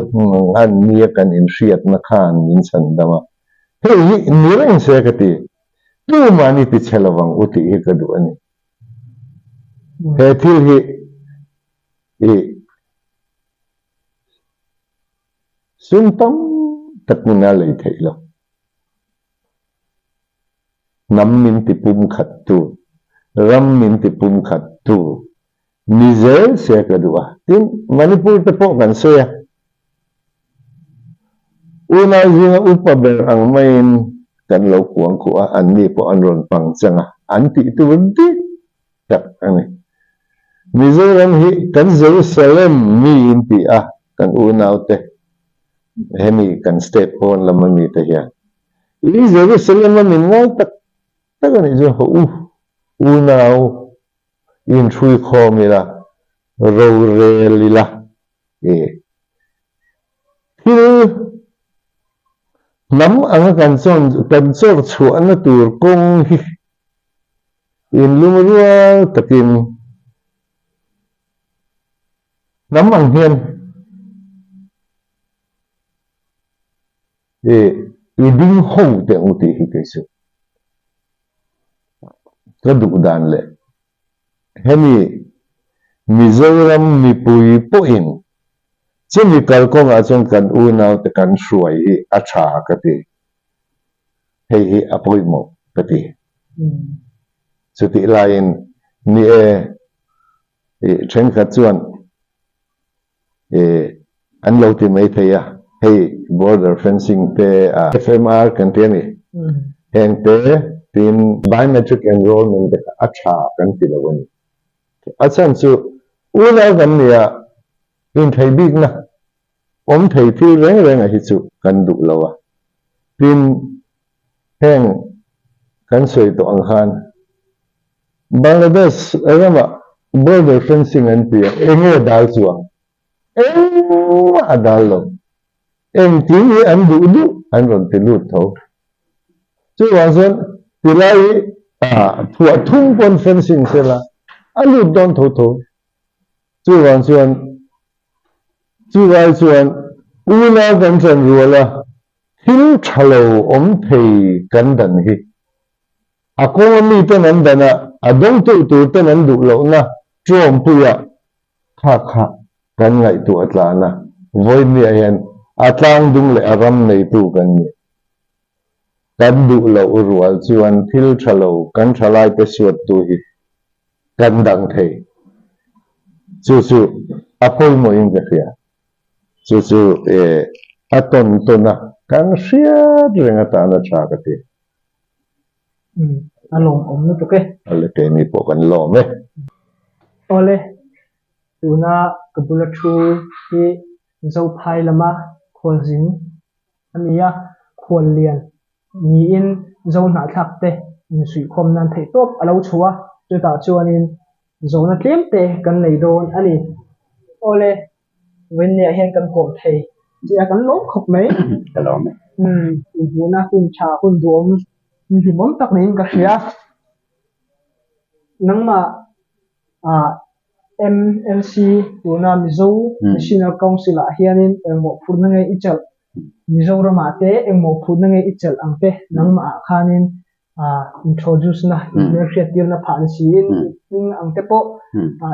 an nia kan inhriatna khan min chhan dam a. Hei hi ni reng se ka ti. Tumah ni ti chhe lovang u tih hi ka duh a ni. He thil hi i sum tam tak min a lei theih lo. Hnam min ti pumkhat tu, ram min ti pumkhat tu ni zel se ka duh a. Tin, Manipur te pawh kan sawi a. Unau zinga upa ber ang maiin kan lo kuang khuh a, anni pawh an rawn pang chang a, an tih tur dik tak a ni. Mizoram hi kan Jerusalem mi in ti a, kan unaute hemi kan state pawn lama mite hian i Jerusalem a min ngai tak tak a nih chuan haw u unau inhruikhawm ila, rorel ila. I thil hnam anga kan chawn kan chawr chhuahna tur kawng hi inlungrual takin hnam ang hian i i ding ho teh ang u tih hi kei chu ka duh dan leh Hemi Mizoram mipui pawhin chumi kalkawngah chuan kan unaute kan hruai hi a tha ka ti. Hei hi a pawimawh ka ti. Chutih laiin ni e, ih thenkhat chuan ih an lo ti mai thei a, hei border fencing te a FMR kan ti a ni, heng te tin biometric enrollment te kha a tha kan ti lo a ni. A chhan chu unau kan ni a, inthei bikna awm thei thil reng reng a hi chu kan duh lo a, tin heng kan sawi tawh ang khan Bangladesh ramah border fencing an ti a, eng nge dal chuang? Engmah a dal lo. Engtin hi an duh duh an rawn ti lut tho. Chuvang chuan tilai hi. A thuah thum pawn fencing sela a lut dawn tho tho. Chuvang chuan chuvai chuan unau kan chan rual a, thil tha lo awm thei kan dan hi a kawnga miten an dan a, a dawngtu tur ten an duh lohna ṭawmpuia kha kha kan ngaihtuah tlan a, vawinia hian a tlangdung leh a ram neitu kan ni. Kan duh loh rual chuan thil tha lo kan thalaite suattu hi kan dang thei. Chu chu a pawimawhin ka hria. Chu chu a tawn tawn a kan hriat reng atana tha ka ti. A lawmawm lutuk e. Awle keini pawh kan lawm e. Awle, tuna ka bula thu hi Zophai lama khualzin a ni a, khuallian niin Zo hnahthlak te insuihkhawm nan theih tawp a lo chhuah a, chutah chuanin Zona tlem te kan nei dawn a ni. Awle, Vawiinniah hian kan kawm thei che a, kan lawm khawp mai. Ka lawm e. Umm, inhmuhna hun tha, hun duhawm, hun hlimawm tak niin ka hria. Nangmah ah MNC tuna Mizo National Council ah hianin engmawh phurhna nge i chelh, Mizoramah te engmawh phurhna nge i chelh ang te nangmah ah khanin introduce na, inhmelhriattirna phah ni siin hming ang te pawh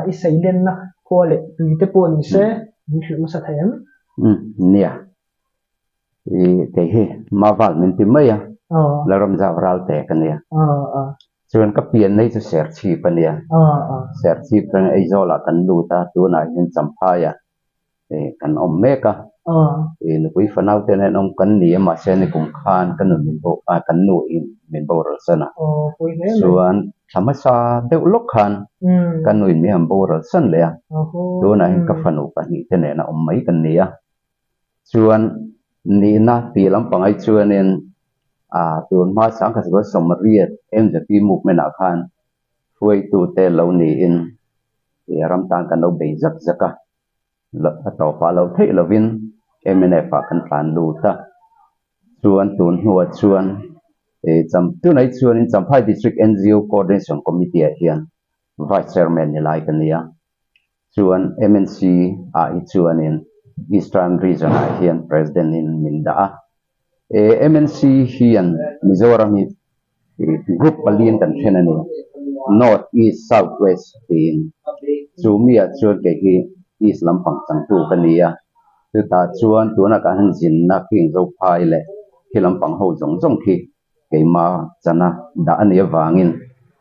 i seilenna khua leh tui te pawh ni se min hrilh hmasa thei em? Nia, i kei hi Maval min ti mai a, Lalramzau Ralte ka nia. Chuan ka pianna hi chu Serchhip a nia. Serchhip atanga Aizawlah kan lut a, tunah hian Champhaiah kan awm mek a. Nupui fanau te nen awm kan ni a, mahse ni kum khan ka nun min bo a, kan nu in min boral san a. Chuan thla hmasa deuh lawk khan ka nu in min han boral san leh a, tunah hian ka fanu pahnih te nena awm mai kan ni a. Chuan nihna tih lampang ai chuanin tun hma sangkhat sakawr sawmriat MZP movement ah khan hruaitute lo niin ram tan kan lo bei zak zak a, a tawpah lo theih lovin mnf ah kan tlan lut a. Chuan tun hnuah chuan tunah hi chuanin Champhai District NGO Coordination Committee ah hian Vice Chairman ni lai ka ni a. Chuan MNC ah hi chuanin Eastern Region ah hian President in min dah a. MNC hian Mizoram hi group paliin kan then a ni, North, East, South, West tiin. Chu mi ah chuan kei hi East lampang changtu ka ni a. Chutah chuan tunah kan han zinna khi Zophai leh khi lampang ho zawng zawng khi Keima chana dah a nih avangin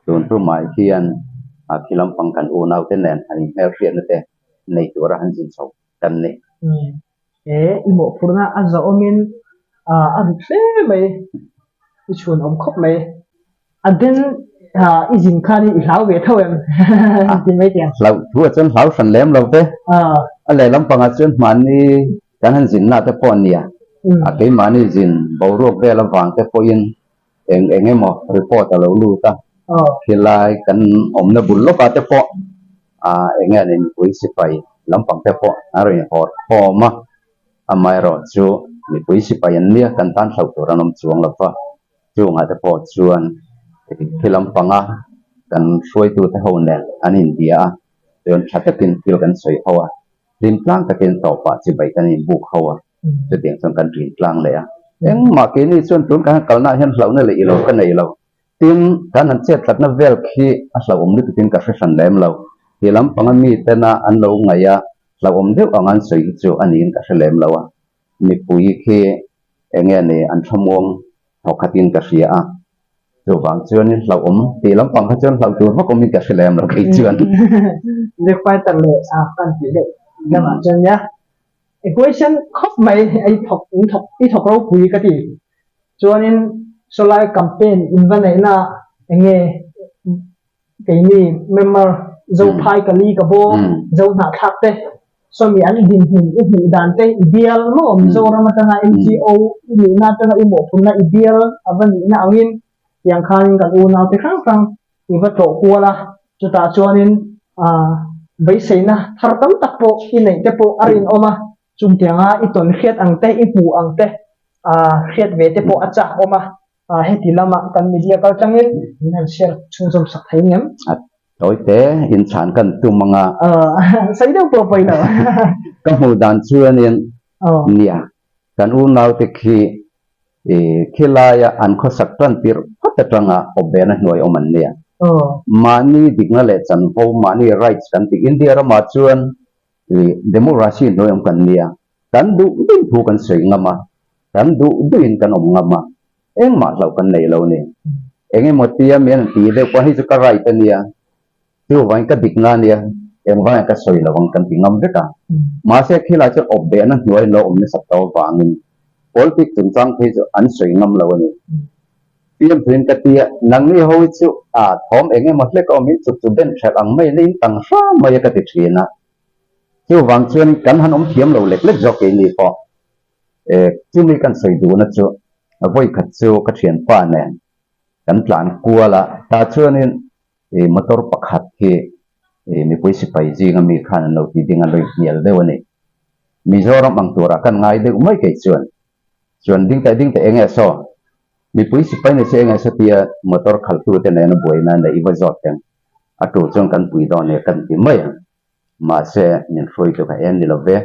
tun tumah hian khi lampang kan unaute nen han inhmelhriatna te nei tura han zin chho kan ni. He i mawhphurhna a zahawmin a rit hle mai, i chhun awm khawp mai. A den i zin khan i hlau ve tho em? Ti mai teh ang. Hlauh thu ah chuan hlau hran lem lo ve. A lehlam pangah chuan hmanni Kan han zinna te pawh a nia, a keimahni zin boruak vel avang te pawhin eng eng emaw report a lo lut a, khilai kan awmna bul lawkah te pawh eng nge ni mipui sipai lampang te pawh an rawn inhawr khawm a, amaherawh chu mipui sipai an nia kan tan hlauh tur an awm chuang lo va, chungah te pawh chuan khi lampanga kan hruaitute ho nen an inbia a, chuan tha takin thil kan sawi ho a. Rin tlang takin tawpah chibai kan inbuk ho a, chutiang chuan kan rin tlang leh a. Engmah keini chuan tun kan han kalnaah hian hlauhna leh ilo ka nei lo. Tin, kan han chet tlatna vel khi a hlauhawm lutukin ka hre hran lem lo. Ti lampanga mi tena an lo ngaih a, hlauhawm deuh ang an sawi hi chu a niin ka hre lem lo a. Mipui khi eng nge ni an thlamuang thawkhatin ka hria a. Chuvang chuanin hlauhawm tih lampang kha chuan hlauh tur vak awmin ka hre lem lo kei chuan. Black Panther leh a kan tih deuh lamah chuan nia equation khawp mai i thawk in thawk i thawk ropui ka ti. Chuanin sawlai campaign in va neihna eng nge Keini member Zophai ka li ka bawm, Zo hnahthlak te, sawmi an dinhmun i hmuh dan te i bial maw Mizoram atanga NGO i nihna atanga i mawhphurhna i bial a va nihna angin tiang khanin kan unau te hrang hrang i va tlawh kual a, chutah chuanin beiseina thar tam tak pawh i neih te pawh a rinawm a, chungtianga i tawn hriat ang te i hmuh ang te hriat ve te pawh a chak awm a. Heti lamah kan media kal tangin min han share chhunzawm sak thei ngem? A tawi te inchhan kan tum anga. Sawi deuh pawh pawi lo. Ka hmuh dan chuanin nia kan unaute khi khilaia an khawsak tan tirh phawt atanga awpbehna hnuai awm an nia. Mahni dikna leh chanvo, mahni rights kan tih India ramah chuan democracy hnuai awm kan nia. Kan duh duh thu kan sawi ngam a, kan duh duhin kan awm ngam a, engmah hlauh kan nei lo ni. Eng emaw tia mi an ti deuh pawh hei chu ka right a nia, chuvangin ka dikna a nia, engvangin ka sawi lo ang kan ti ngam vek a. Mahse khilai chuan awp behna hnuai lo awm nasat tawh avangin politics chungchang phei chu an sawi ngam lo a ni. Fiamthuin ka ti a, nangni ho hi chu a thawm eng emaw hlek a awm in chuk chu ben hrelh ang mai in tang hram mai a ka ti thin a. Chuvang chuan kan han awm thiam lo lek lek zawk keini pawh. Chumi kan sawi duhna chu vawikhat chu ka thianpa nen kan tlan kual a, tah chuanin motor pakhat hi mipui sipai zinga mi khan an lo ti ding a, lui hnial deuh a ni. Mizoram ang turah kan ngai deuh mai kei chuan. Chuan ding teh ding teh eng nge saw? Mipui sipai ni se eng nge saw tia motor khalhtute nena buaina neih i va zawt teng. A tul chuan kan pui dawn e kan ti mai ang. Mahse min hruaitu kha en ni lo ve.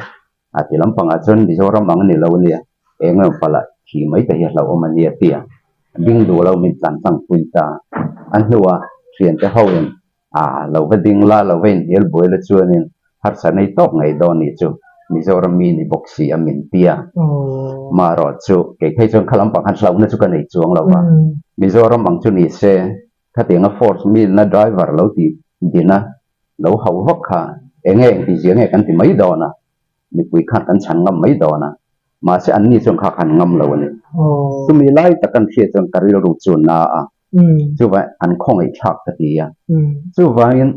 A ti lampangah chuan Mizoram ang a ni lo a nia, eng emaw palh thi mai te hi a hlauhawm a nia tia ding duh lo min tlan tlang pui ta. A hnuah thiante hoin a lo va ding la, lo va inhnial buai la chuanin harsa nei tawk ngei dawn nih chu Mizoram mi ni bawk si a min tia. Marawh chu kei phei chuan kha lampang khan hlauhna chu ka nei chuang lo va, Mizoram ang chu ni se Khatianga force milna driver lo tih din a, lo hauh vak kha eng nge engti zia nge kan ti mai dawn a, mipui khan kan chhan ngam mai dawn a, mahse anni chuan kha khan ngam lo a ni. Chumi lai tak kan hriat chuan ka rilru chu na a, chuvang an khawngaihthlak ka ti a. Chuvangin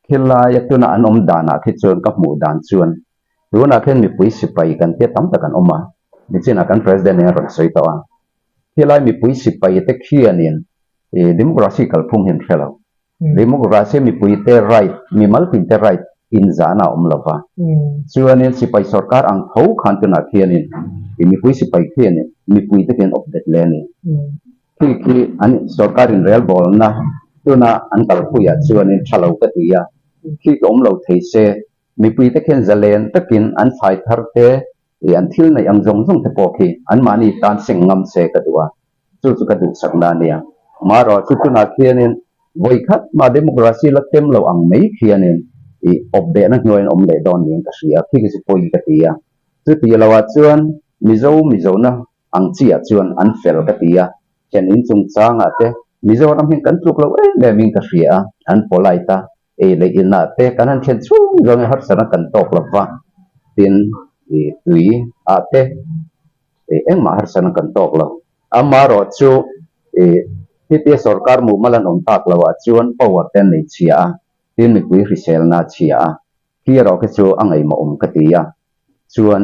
khelaia tuna an awm danah khi chuan ka hmuh dan chuan tunah khian mipui sipai kan tia tam tak an awm a, nichinah kan President in a rawn sawi tawh a, Helai mipui sipai te khianin democracy kalphung hi an hre lo. Democracy mipui te right, mimal tin te right inzahna a awm lo va. Chuanin sipai sorkar ang tho khan tunah khianin mipui sipai khianin mipui te khian awp bet leh a ni. Khi khi an sorkar inrelbawlna tuna an kalphuiah chuanin tha lo ka ti a, khi ka awm lo thei se mipui te khian zalen takin an thlai thar te I an thil neih ang zawng zawng te pawh khi anmahni tan seng ngam se ka duh a, chu chu ka duhsakna a nia. Amaherawh chu tunah khianin vawi khat mah democracy la tem lo ang mai khianin i awpbehna hnuaiin awm leh dawn niin ka hria, khi khi chu pawi ka ti a. Chuti loah chuan Mizo Mizona ang chiah chuan an fel ka ti a, then in chungchangah te Mizoram hian kan tluk lo em em in ka hria a, an polite a, Ei leh inah te kan han thlen chhung zawngin harsatna kan tawk lo va, tin i tui ah te i engmah harsatna kan tawk lo. Amaherawh chu i hetia sorkar mumal an awm tak loh ah chuan power te an nei chhia a, tin mipui hriselna a chhia a, khi erawh khi chu a ngaihmawh awm ka ti a. Chuan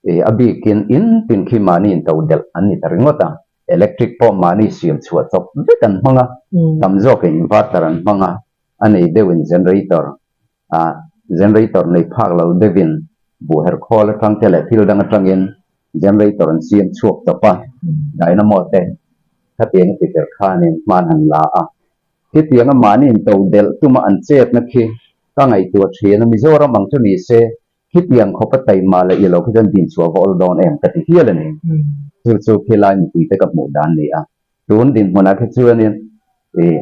i a bikin in tin khi mahni in to delh an ni ta ringawt a, electric pawh mahni siam chhuah chawp vek an hmang a, tam zawkin inverter an hmang a, a nei deuhin generator a generator nei phak lo deuhin buhher khawl atang te leh thil dang atangin generator an siam chhuak tawp a, dynamo te khatiang a ti ber khanin hman han la a, khitianga mahni in to delh tuma an chetna khi ka ngaihtuah thin a, Mizoram ang chu ni se khitiang khawp a taima leh i lo khi chuan dinchhuah va awl dawn em ka ti hial a ni, chu chu khilai mipui te ka hmuh dan ni a, tun dinhmunah khi chuanin ih.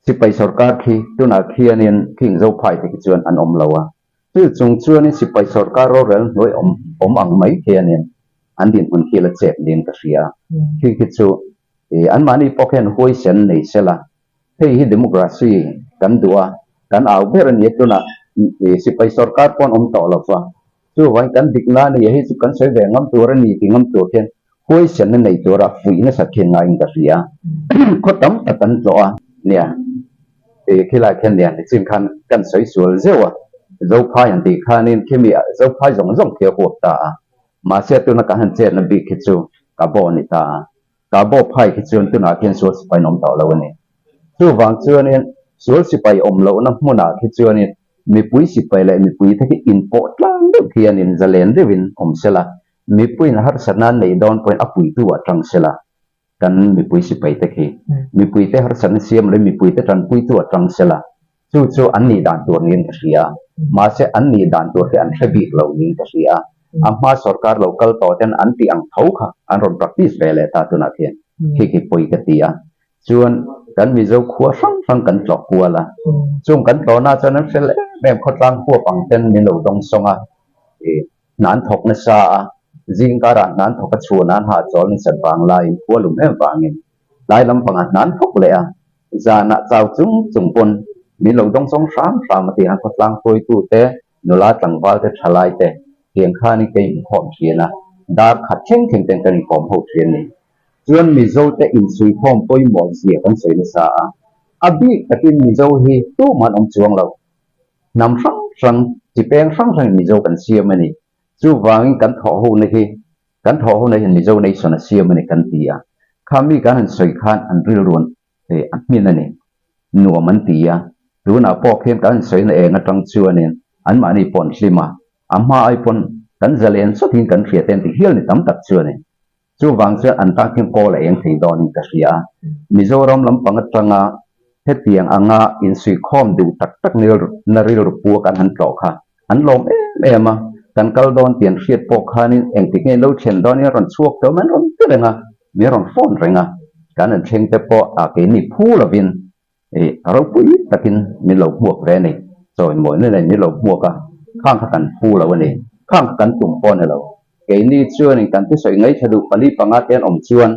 Sipai sorkar khi tunah khianin khing Zophai te khi chuan an awm lo a, chu chung chuanin sipai sorkar rorel hnuai awm awm ang mai khianin an dinhmun khi la chep niin ka hria a, khi khi chu ih anmahni pawh khian huaisen nei sela, hei hi democracy kan duh a, kan au ber a nia tunah ih sipai sorkar pawh an awm tawh lo va, chuvangin kan dikna a nia hei chu kan sawi ve ngam tur a ni ti ngam tur khian Huaisenna nei tura fuih nasat khi ngaiin ka hria. Khaw tam tak an tlawh a nia. Ih khilai khian nia nichin khan kan sawi sual zeuh a, Zophai han tih khanin khimi Zophai zawng zawng khi a huap ta a. Mahse tuna kan han chetna bik khi chu Kabaw a ni ta a. Kabaw phai khi chuan tunah khian sual sipai an awm tawh lo a ni. Chuvang chuanin sual sipai awm lohna hmunah khi chuanin mipui sipai leh mipui te khi inpawh tlang deuh khianin zalen deuhin awm sela, Mipuiin harsatna an neih dawn pawhin a puitu ah tang sela. Kan mipui sipai te khi mipui te harsatna siam leh mipui te tanpuitu a tang sela chu chu an nih dan tur niin ka hria. Mahse an nih dan tur hi an hre bik lo niin ka hria. A hma sorkar lo kal tawh ten an tih ang tho kha an rawn practice ve leh ta tunah khian khi khi pawi ka ti a. Chuan kan Mizo khua hrang hrang kan tlawh kual a, chung kan tlawhna chuan an fel em em khawtlang huap ang ten min lo dawngsawng a, ih hna an thawk nasa a, zing karah hna an thawk a chhun an hahchawl ni sat vang laiin khua lum em vangin tlai lampangah hna an thawk leh a, zanah chau chung chung pawn min lo dawngsawng hram hram a tih ang khawtlang hruaitute nula tlangval te thalai te tiang khanin ka inkhawm thin a, dar khat thleng thleng ten kan inkawm ho thin a ni. Chuan Mizo te insuikhawm pawimawh zia kan sawi nasa a, a bik takin Mizo hi tumah an awm chuang lo. Hnam hrang hrang, chi peng hrang hrangin Mizo kan siam a ni. Chuvangin kan thawh hona hi, kan thawh hona hian Mizo nation a siam a ni kan ti a. Kha mi kan han sawi khan an rilru an a hmin a ni. Nuam an ti a, tunah pawh khian kan sawina eng atang chuanin anmahni pawh an hlim a, a hma ai pawn kan zalen sawtin kan hria te an ti hial ni tam tak chu a ni. Chuvang chuan an tan khian kawl a eng thei dawnin ka hria a. Mizoram lampang atanga hetiang anga insuihkhawm duh tak tak na rilru pua kan han tlawh kha an lawm em em a, kan kal dawn tih an hriat pawh khanin engtik nge lo thlen dawn in a rawn chhuak tawh mai an rawn ti reng a, min rawn phone reng a, kan an thleng te pawh a keini phu lovin ih ropui takin min lo hmuak ve a ni, chawimawina nen min lo hmuak a, khang kha kan phu lo a ni, khang kha kan tum pawh a ni lo, keini chuanin kan thusawi ngaithla duh pali panga te an awm chuan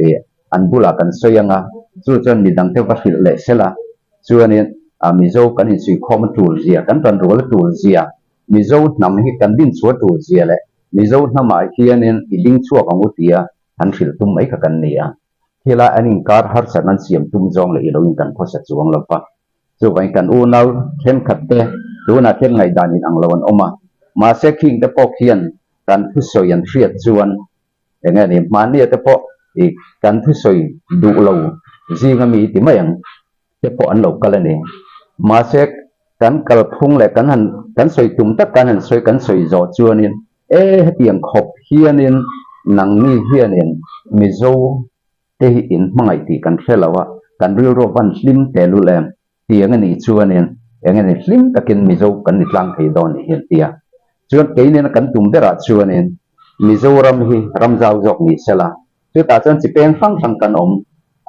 ih an bulah kan sawi ang a, chu chuan midang te va hrilh leh sel a, chuanin a Mizo kan insuihkhawm a tul zia, kan tan rual a tul zia, Mizo hnam hi kan dinchhuah a tul zia leh Mizo hnamah hianin i ding chhuak ang u tia han hrilh tum mai kha kan ni a. Thilai an inkar harsatna an siam tum zawng leh i loin kan khawsa chuang lo va. Chuvangin kan unau thenkhat te tunah khian ngaihdan inang lo an awm a, mahse khing te pawh khian kan thusawi an hriat chuan Eng nge ni, hmahnia te pawh i kan thusawi duh lo zinga mi ti mai ang te pawh an lo kal a ni. Mahse, kan kalphung leh kan han kan sawi tum tak kan han sawi kan sawi zawh chuanin e hetiang khawp hianin nangni hianin Mizo te hi in hmangaih tih kan hre lo a, kan rilru a van hlim tehlul em? Tiang a nih chuanin eng eng hlim takin Mizo kan ni tlang thei dawn nih hi an ti a. Chuan kei nena kan tum berah chuanin Mizoram hi ram zau zawk ni sela, chutah chuan chi peng hrang hrang kan awm,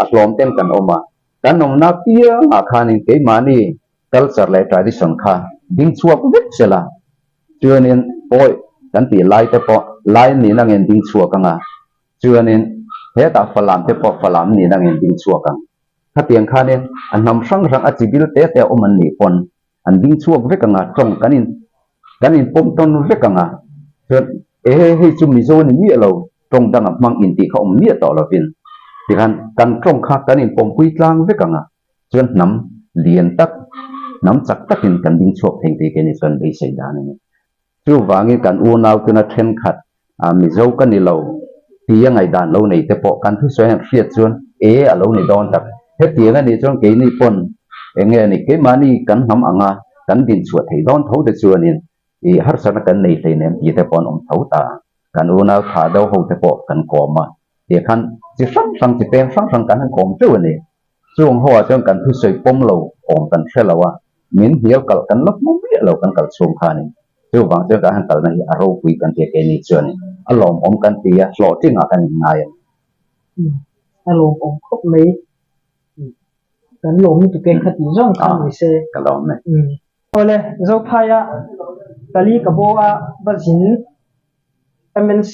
a hlawm ten kan awm a, kan awmna piangah khanin keimahni culture leh tradition kha ding chhuak vek sela, chuanin pawi kan tih lai te pawh lai nihna ngen ding chhuak ang a, chuanin hetah Falam te pawh Falam nihna ngen ding chhuak ang. Khatiang khanin a hnam hrang hrang a chi bil te te a awm an nih pawn an ding chhuak vek ang a, tawng kan in kan in pawm tawn vek ang a, chuan ehe hei chu Mizo a ni miah lo, tawng dang a hmang in tih kha awm miah tawh lovin tikhan kan tawng kha kan in pawmpui tlang vek ang a, chuan hnam lian tak, hnam chak takin kan ding chhuak thei tih keini chuan beisei dan a ni. Chuvangin kan unau tuna thenkhat Mizo ka ni lo tia ngaihdan lo nei te pawh kan thusawi han hriat chuan e a lo ni dawn tak. Hetiang a nih chuan keini pawn eng nge ni keimahni kan hnam anga kan dinchhuah theih dawn tho te chuanin i harsatna kan nei hleinem tih te pawh an awm tho ta. Kan unau thlah deuh ho te pawh kan kawm a, tih khan chi hrang hrang chi peng hrang hrang kan han kawm teuh a ni. Chung ho ah chuan kan thusawi pawm lo awm kan hre lo a, min hnial kalh kan la hmu miah lo kan kal chhung khanin. Chuvang chuan kan han kalna hi a ropui kan ti a keini chuanin a lawmawm kan ti a, hlawhtling ah kan inngai a ni. A lawmawm khawp mai. Kan lawm lutuk e kha tih zawng kha ni se. Ka lawm e. Awle, Zophaia Kali ka bo a va zin MNC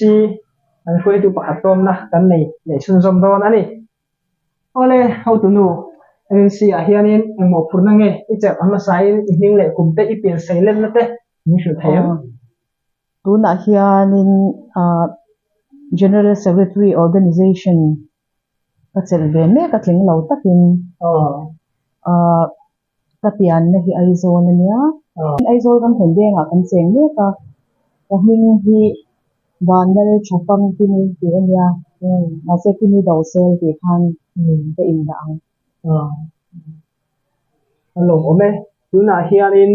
an hruaitu pakhat tawmna kan nei leh chhunzawm dawn a ni. Awle, hotunu, MNC ah hianin engmaw phurna nge i chelh a hmasain i hming leh kum te i pian sei lenna te min hrilh thei em? Tunah hianin General Secretary Organization ka chelh ve mek a tling lo takin Ka pianna hi Aizawl a nia. Aizawl ram hmun vengah kan cheng mek a, ka hming hi Vanlal Thafang Kimi tih a nia, mahse Kimi Dosel tih khan ka indah ang. A lawmawm e. Tunah hianin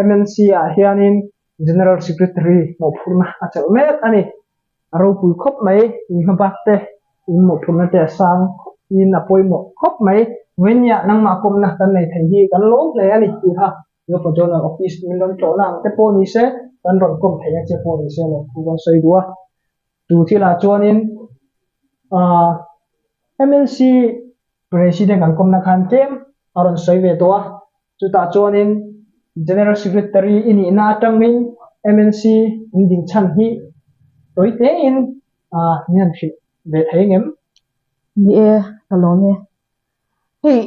MNC ah hianin General Secretary mawhphurhna a chelh mek a ni. A ropui khawp mai, in hmabak te. In mawhphurhna te a sang in a pawimawh khawp mai. Vawinia nangmah kawmna kan nei thei hi kan lawm hle a ni tih kha Zofa Journal Office min rawn tlawhna ang te pawh ni se, kan rawn kawm theih a che pawh ni se lawm thu kan sawi duh a. Chu thilah chuanin aah MNC President kan kawmna khan tlem a rawn sawi ve tawh a, chutah chuanin General Secretary i nihna atangin MNC in dingchhan hi tawi tein aah min han hrilh ve thei ngem? Ni e, ka lawm e. Hei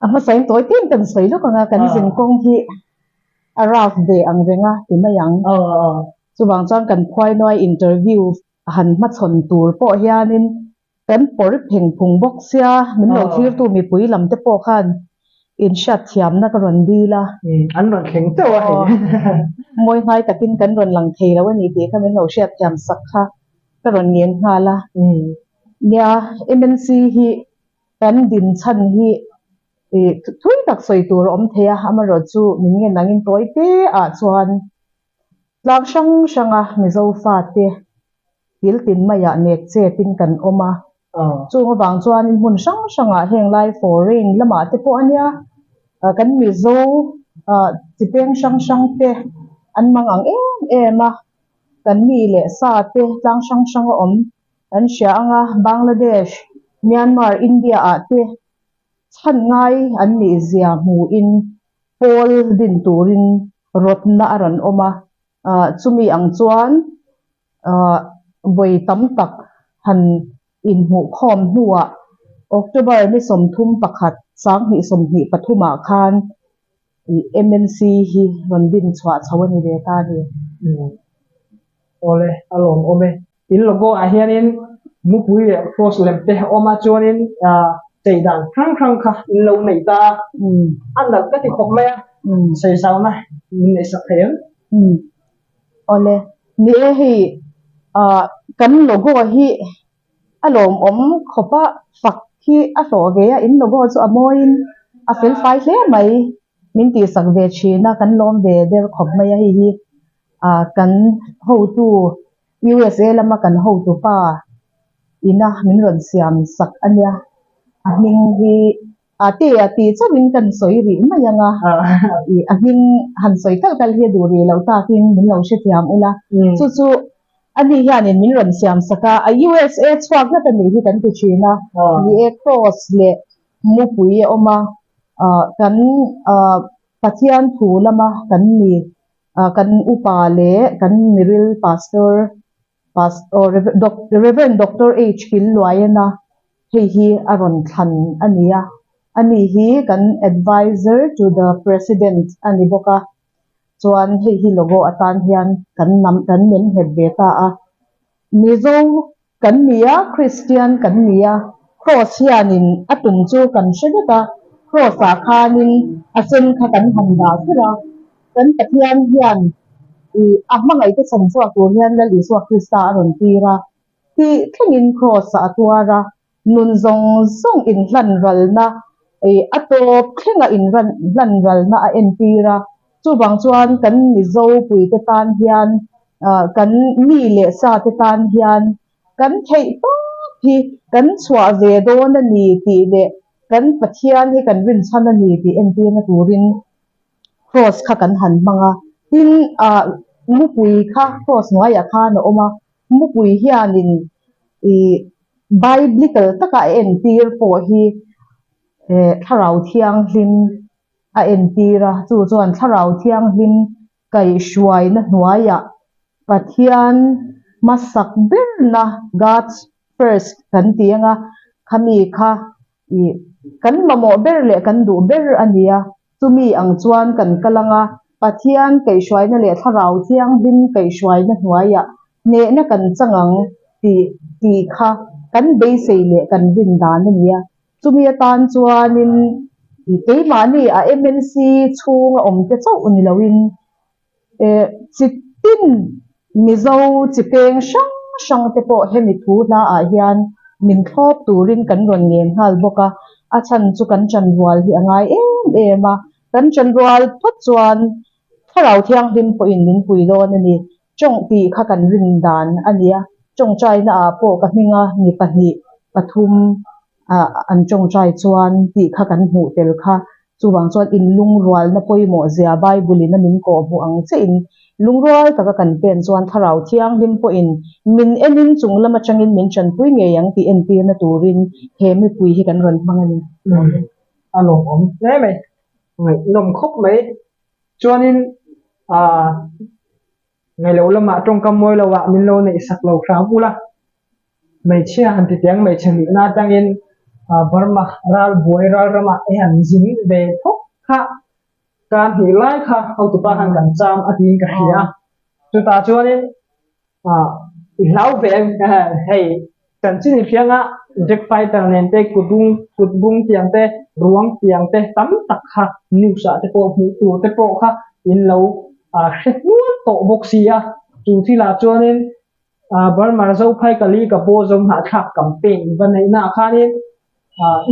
a hmasain tawi tlem kan sawi lawk ang a, kan zinkawng hi a rough ve ang reng a ti mai ang. Chuvang chuan kan phuainuai interview han hmachhawn tur pawh hianin kan pawr pheng phung bawk sia, min lo thlirtu mipui lam te pawh khan inhriatthiamna ka rawn dil a. An rawn thleng teuh a hei. Mawi hnai takin kan rawn lang thei lo a ni tih kha min lo hriatthiam sak kha ka rawn ngen nghal a. Nia, MNC hi kan din chhan hi thui tak sawi tur a awm thei a, amaherawhchu min ngen angin tawi te ah chuan tlang hrang hranga Mizo fate thil tin maiah nek chepin kan awm a, chung avang chuanin hmun hrang hrangah heng lai foreign lamah te pawh a nia, kan Mizo chi peng hrang hrang te an mang ang em em a, kan mi leh sa te tlang hrang hrang a awm. Kan hria ang a, Bangladesh, Myanmar, India ah te chhan ngai an nih zia hmuhin pawl din turin rawtna a rawn awm a, chumi ang chuan vawi tam tak han inhmuhkhawm hnuah October ni 31 2023 ah khan MNC hi rawn din chhuah chho a ni ve ta a ni. Awle, a lawmawm e. In logo ah hianin mupui leh cross lem te a awm a, chuanin chei dan hrang hrang kha in lo nei ta a, a nalh ka ti khawp mai a, sawizauna min neihsak thei ang. Awle, ni e hei kan logo hi a lawmawm khawp a, fak hi a hlawh ve a, in logo chu a mawiin a felfai hle mai. Min tihsak ve thin a, kan lawm ve der khawp mai a, hei hi ah kan hotu USA lama kan hotu pa ina min rawn siam sak a nia, a hming hi a te a tih chauhin kan sawi rih mai ang a, ih a hming han sawi kalh kalh hi a duh rih loh takin min lo hrethiam ula, chu chu ani hianin min rawn siam sak a, a USA chhuak ngat a nih hi kan ti thin a, ni e cross leh mupui a awm a, ah kan ah Pathian thu lama kan mi ah kan upa leh kan miril pastor pastor Rev Doctor H Killuaiana hei hi a rawn thlan a ni a, ani hi kan adviser to the president a ni bawk a, chuan hei hi logo atan hian kan nam kan nem nghet ve ta a. Mizo kan ni a, Kristian kan ni a, Kraws hianin a tum chu kan hre vek a, Kraws ah khanin a sen kha kan han dah kher a, kan Pathian hian ih a hmangaihte chhan chhuak tur hian Lal Isua Krista a rawn tir a, tih thlengin Kraws ah a tuar a, Nun zawng zawng inhlan ralna ih a tawp thlenga inhlan ralna a entir a, chuvang chuan kan Mizo puite tan hian ah kan mi leh sa te tan hian kan theih tawp hi kan chhuah ve dawn a ni tih leh kan Pathian hi kan rinchhan a ni tih entirna turin Kraws kha kan han hmang a, tin ah mupui kha kraws hnuaiah khan a awm a, Mupui hianin ih Biblical taka a entir pawh hi eh Thlarau Thianghlim a entir a, chu chuan Thlarau Thianghlim kaihhruaina hnuaiah Pathian hmasak berna God's first kan ti ang a, khami kha ih kan mamawh ber leh kan duh ber a ni a, chumi ang chuan kan kal ang a, Pathian kaihhruaina leh Thlarau Thianghlim kaihhruaina hnuaiah hnehna kan chang ang tih tih kha kan beisei leh kan rin dan a ni a. Chumi atan chuanin keimahni a MNC chhunga awmte chauh ni loin Eh, chi tin Mizo chi peng hrang hrang te pawh hemi thu hla ah hian min thlawp turin kan rawn ngen nghal bawk a, a chhan chu kan chanrual hi a ngai em em a, kan chanrual phawt chuan Thlarau Thianghlim pawhin min pui dawn a ni, tawng tih kha kan rin dan a nia, tawngtaina ah pawh ka hminga mi pahnih. pathum an tawngtai chuan tih kha kan hmuh tel kha. Chuvang chuan inlungrualna pawimawh zia Bible in a min kawhhmuh ang chiah in lungrual taka kan pen chuan Thlarau Thianghlim pawhin min enin chung lam atangin min tanpui ngei ang tih entirna turin he mipui hi kan rawn hmang a ni. A lawmawm hle mai, ngaihnawm khawp mai. Chuanin aah Ngailo lamah tawngkam mawi lo ah min lo neih sak lo hram ula, hmeichhia han ti tiang hmeichhe nihna atangin Burma ral buai ral ramah i han zin ve thawk kha kan hnih lai kha hotupa khan kan cham a tiin ka hria a, chutah chuanin i hlau ve em hei Chanchin i hrianga Jack Fighter nen te kutbung kutbung tiang te ruang tiang te tam tak kha news ah te pawh hmuh tur te pawh kha in lo hre hnual tawh bawk si a, chu thil ah chuanin Burma Zophai Kali ka paw zo hnahthlak campaign va neih na ah khanin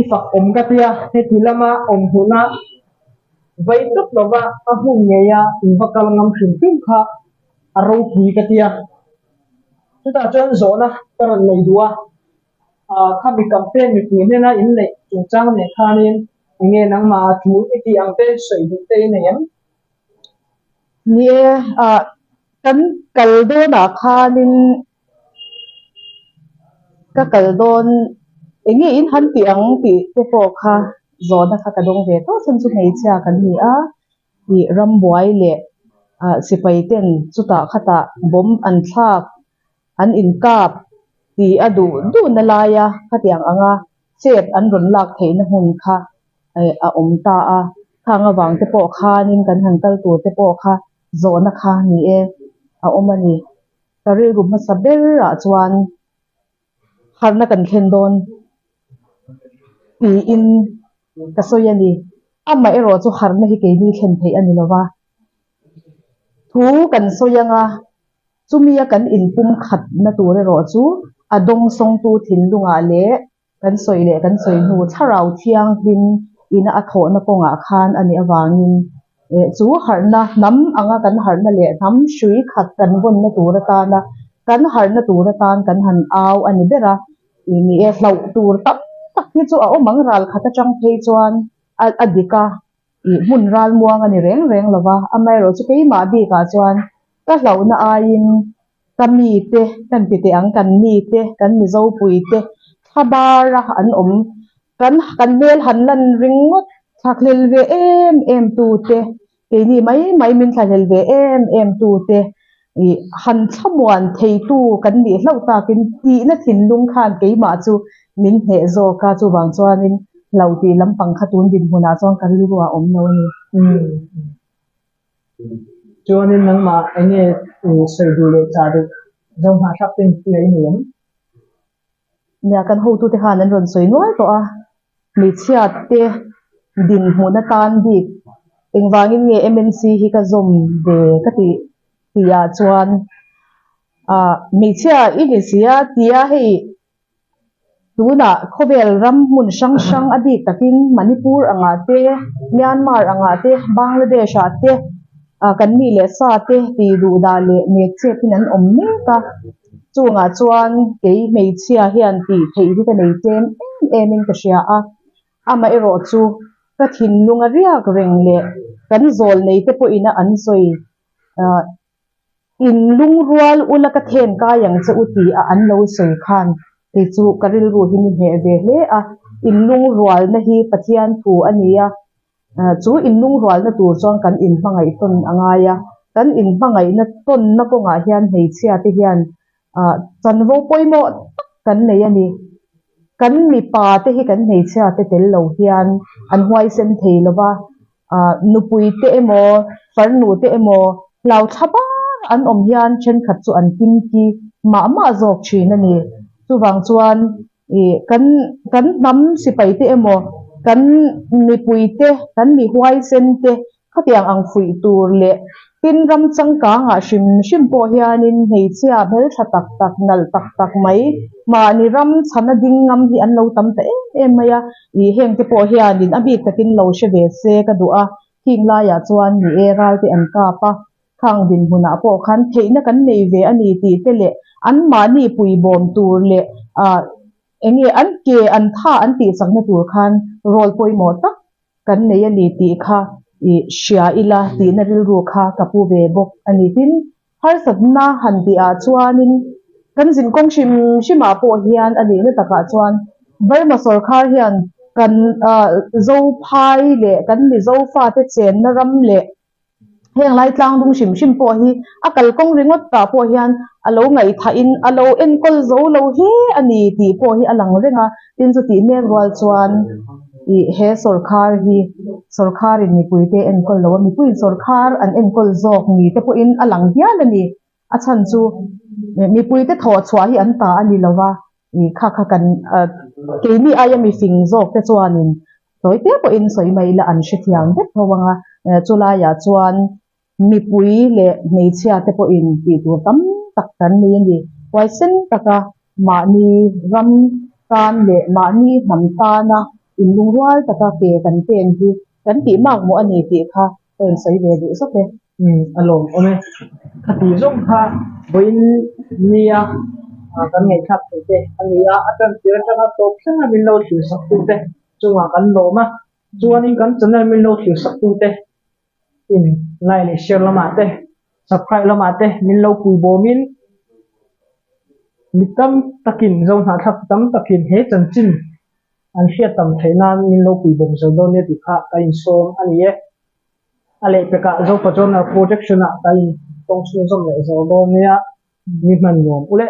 i fak awm ka tia heti lama awm hmuna vei tawp lova a hmun ngeia in va kal ngam hrim hrim kha a ropui ka tia. Chutah chuan zawhna ka rawn nei duh a, khami campaign mipui hnena inneih chungchang nen khanin enge nangmah tul i tih ang te sawi duh te i nei em? Ni e, kan kal dawnah khanin ka kal dawn enge in han tih ang tih te pawh kha zawhna kha ka dawng ve tawh chhan chu hmeichhia kan ni a. Ih rambuai leh ah sipai ten chutah khatah bomb an thlak an inkap tih a duh duhna laia khatiang anga chet an rawn lak theihna hmun kha eh a awm ta a, khang avang te pawh khanin kan han kal tur te pawh kha zawhna kha ni e a awm a ni. Ka rilru hmasa berah chuan harhna kan thlen dawn tiin ka sawi a ni. Amah erawh chu harhna hi keini thlen theih a ni lo va. Thu kan sawi anga chumia kan inpum khatna tur erawh chu a dawngsawngtu thinlungah leh kan sawi leh kan sawi hnu thlarau thianghlim ina a thawhna kawngah khan a nih avangin chu harhna hnam anga kan harhna leh hnam hrui khat kan vawnna tur atana kan harhna tur atan kan han au a ni ber a, ni e hlauh tur tam tak hi chu a awm ang ral khat atang phei chuan a dik a, ih hmun ral muang a ni reng reng lo va, amaherawhchu keimah bikah chuan ka hlauhna aiin Ka mite, kan ti teh ang, kan mite, kan Mizopui te thla bara an awm, kan kan hmel han lan ringawt thlakhlel ve em em tute, keini mai mai min thlahlel ve em em tute ih han thlamuan theitu kan nih hlauh takin tihna thinlung khan keimah chu min hneh zawk a, chuvang chuanin hlauh tih lampang kha tun dinhmunah chuan ka rilru a awm lo a ni. Chuanin nangmah eng nge sawi duh leh chah duh zo hnahthlak te inpui a i nei em? Nia, kan hotute khan an rawn sawi nual tawh a, hmeichhia te dinhmun atan bik engvangin nge MNC hi ka zawm ve ka tih tihah chuan ah hmeichhia i ni si a tia hei Tunah khawvel ram hmun hrang hrang a bik takin Manipur angah te, Myanmar angah te, Bangladesh ah te kan mi leh sa te tih duh dah leh nek chepin an awm mek a. Chungah chuan kei hmeichhia hian tih theih hi ka nei tlem em em in ka hria a. Amaherawh chu ka thinlung a riak reng leh kan zawl nei te pawhin a an sawi In lungrual ula ka then kai ang che u ti a an lo sawi khan kei chu ka rilru hi ni hneh ve hle a, in lungrualna hi Pathian thu a ni a, chu in lungrualna tur chuan kan inhmangaih tawn a ngai a, kan inhmangaihna tawnna kawngah hian hmeichhia te hian chanvo pawimawh tak kan nei a ni. Kan mipa te hi kan hmeichhia te tel lo hian an huaisen thei lo va, ah nupui te emaw farnu te emaw hlau thla bar an awm hian thenkhat chu an kimki mah mah zawk thin a ni. Chuvang chuan ih kan kan hnam sipai te emaw kan mipui te kan mi huaisen te Khatiang ang fuih tur leh tin ram changkangah hrim hrim pawh hianin hmeichhia hmeltha tak tak, nalh tak tak mai mahni ram chhana ding ngam hi an lo tam ta em em mai a, ih heng te pawh hianin a bik takin lo hre ve se ka duh a, khing laiah chuan ni e ral te an kap a, khang dinhmunah pawh khan theihna kan nei ve a ni tih te leh anmahni puibawm tur leh ah. Enge an ke an tha an tih chakna tur khan role pawimawh tak kan nei a ni tih kha i hria ila tihna rilru kha ka pu ve bawk a ni. Tin, harsatna han tih ah chuanin kan zinkawng hrim hrim ah pawh hian a nihna takah chuan Burma sawrkhar hian kan Zophai leh kan Mizo fate chenna ram leh Heng lai tlangdung hrim hrim pawh hi a kalkawng ringawt tah pawh hian a lo ngaihthahin a lo enkawl zo lo hle a ni tih pawh hi a lang reng a, tin chutih mek rual chuan ih he sawrkhar hi sawrkharin mipuite enkawl lo a, mipuiin sawrkhar an enkawl zawk ni te pawhin a lang hial a ni. A chhan chu mipuite thawh chhuah hi an ta a ni lo va, ih kha kha kan keini aia mifing zawk te chuanin tawi te pawhin sawi mai ila an hrethiam vek tho ang a, chulaiah chuan mipui leh hmeichhia te pawhin tih tur tam tak kan nei a ni. Huaisen taka mahni ram tan leh mahni hnam tana inlungrual taka ke kan pen hi kan tih makmawh a ni tih kha ka rawn sawi ve duh zawk e. Umm a lawm awm e. Khati zawng kha vawiin nia kan ngaihthlak thei te a ni a, a tantir atanga tawp thleng a min lo thlir sak tu te chungah kan lawm a, chuanin kan channel min lo thlir sak tu te in like leh share lamah te subscribe lamah te min lo pui bawmin mi tam takin Zohnahthlak tam takin he chanchin an hriat tam theih nan min lo pui bawm zel dawn nia tih kha ka insawm a ni e. A lehpekah Zofa Journal Projection-ah ka in tawng chhunzawm leh zawh dawn nia, mi hman nuam u le.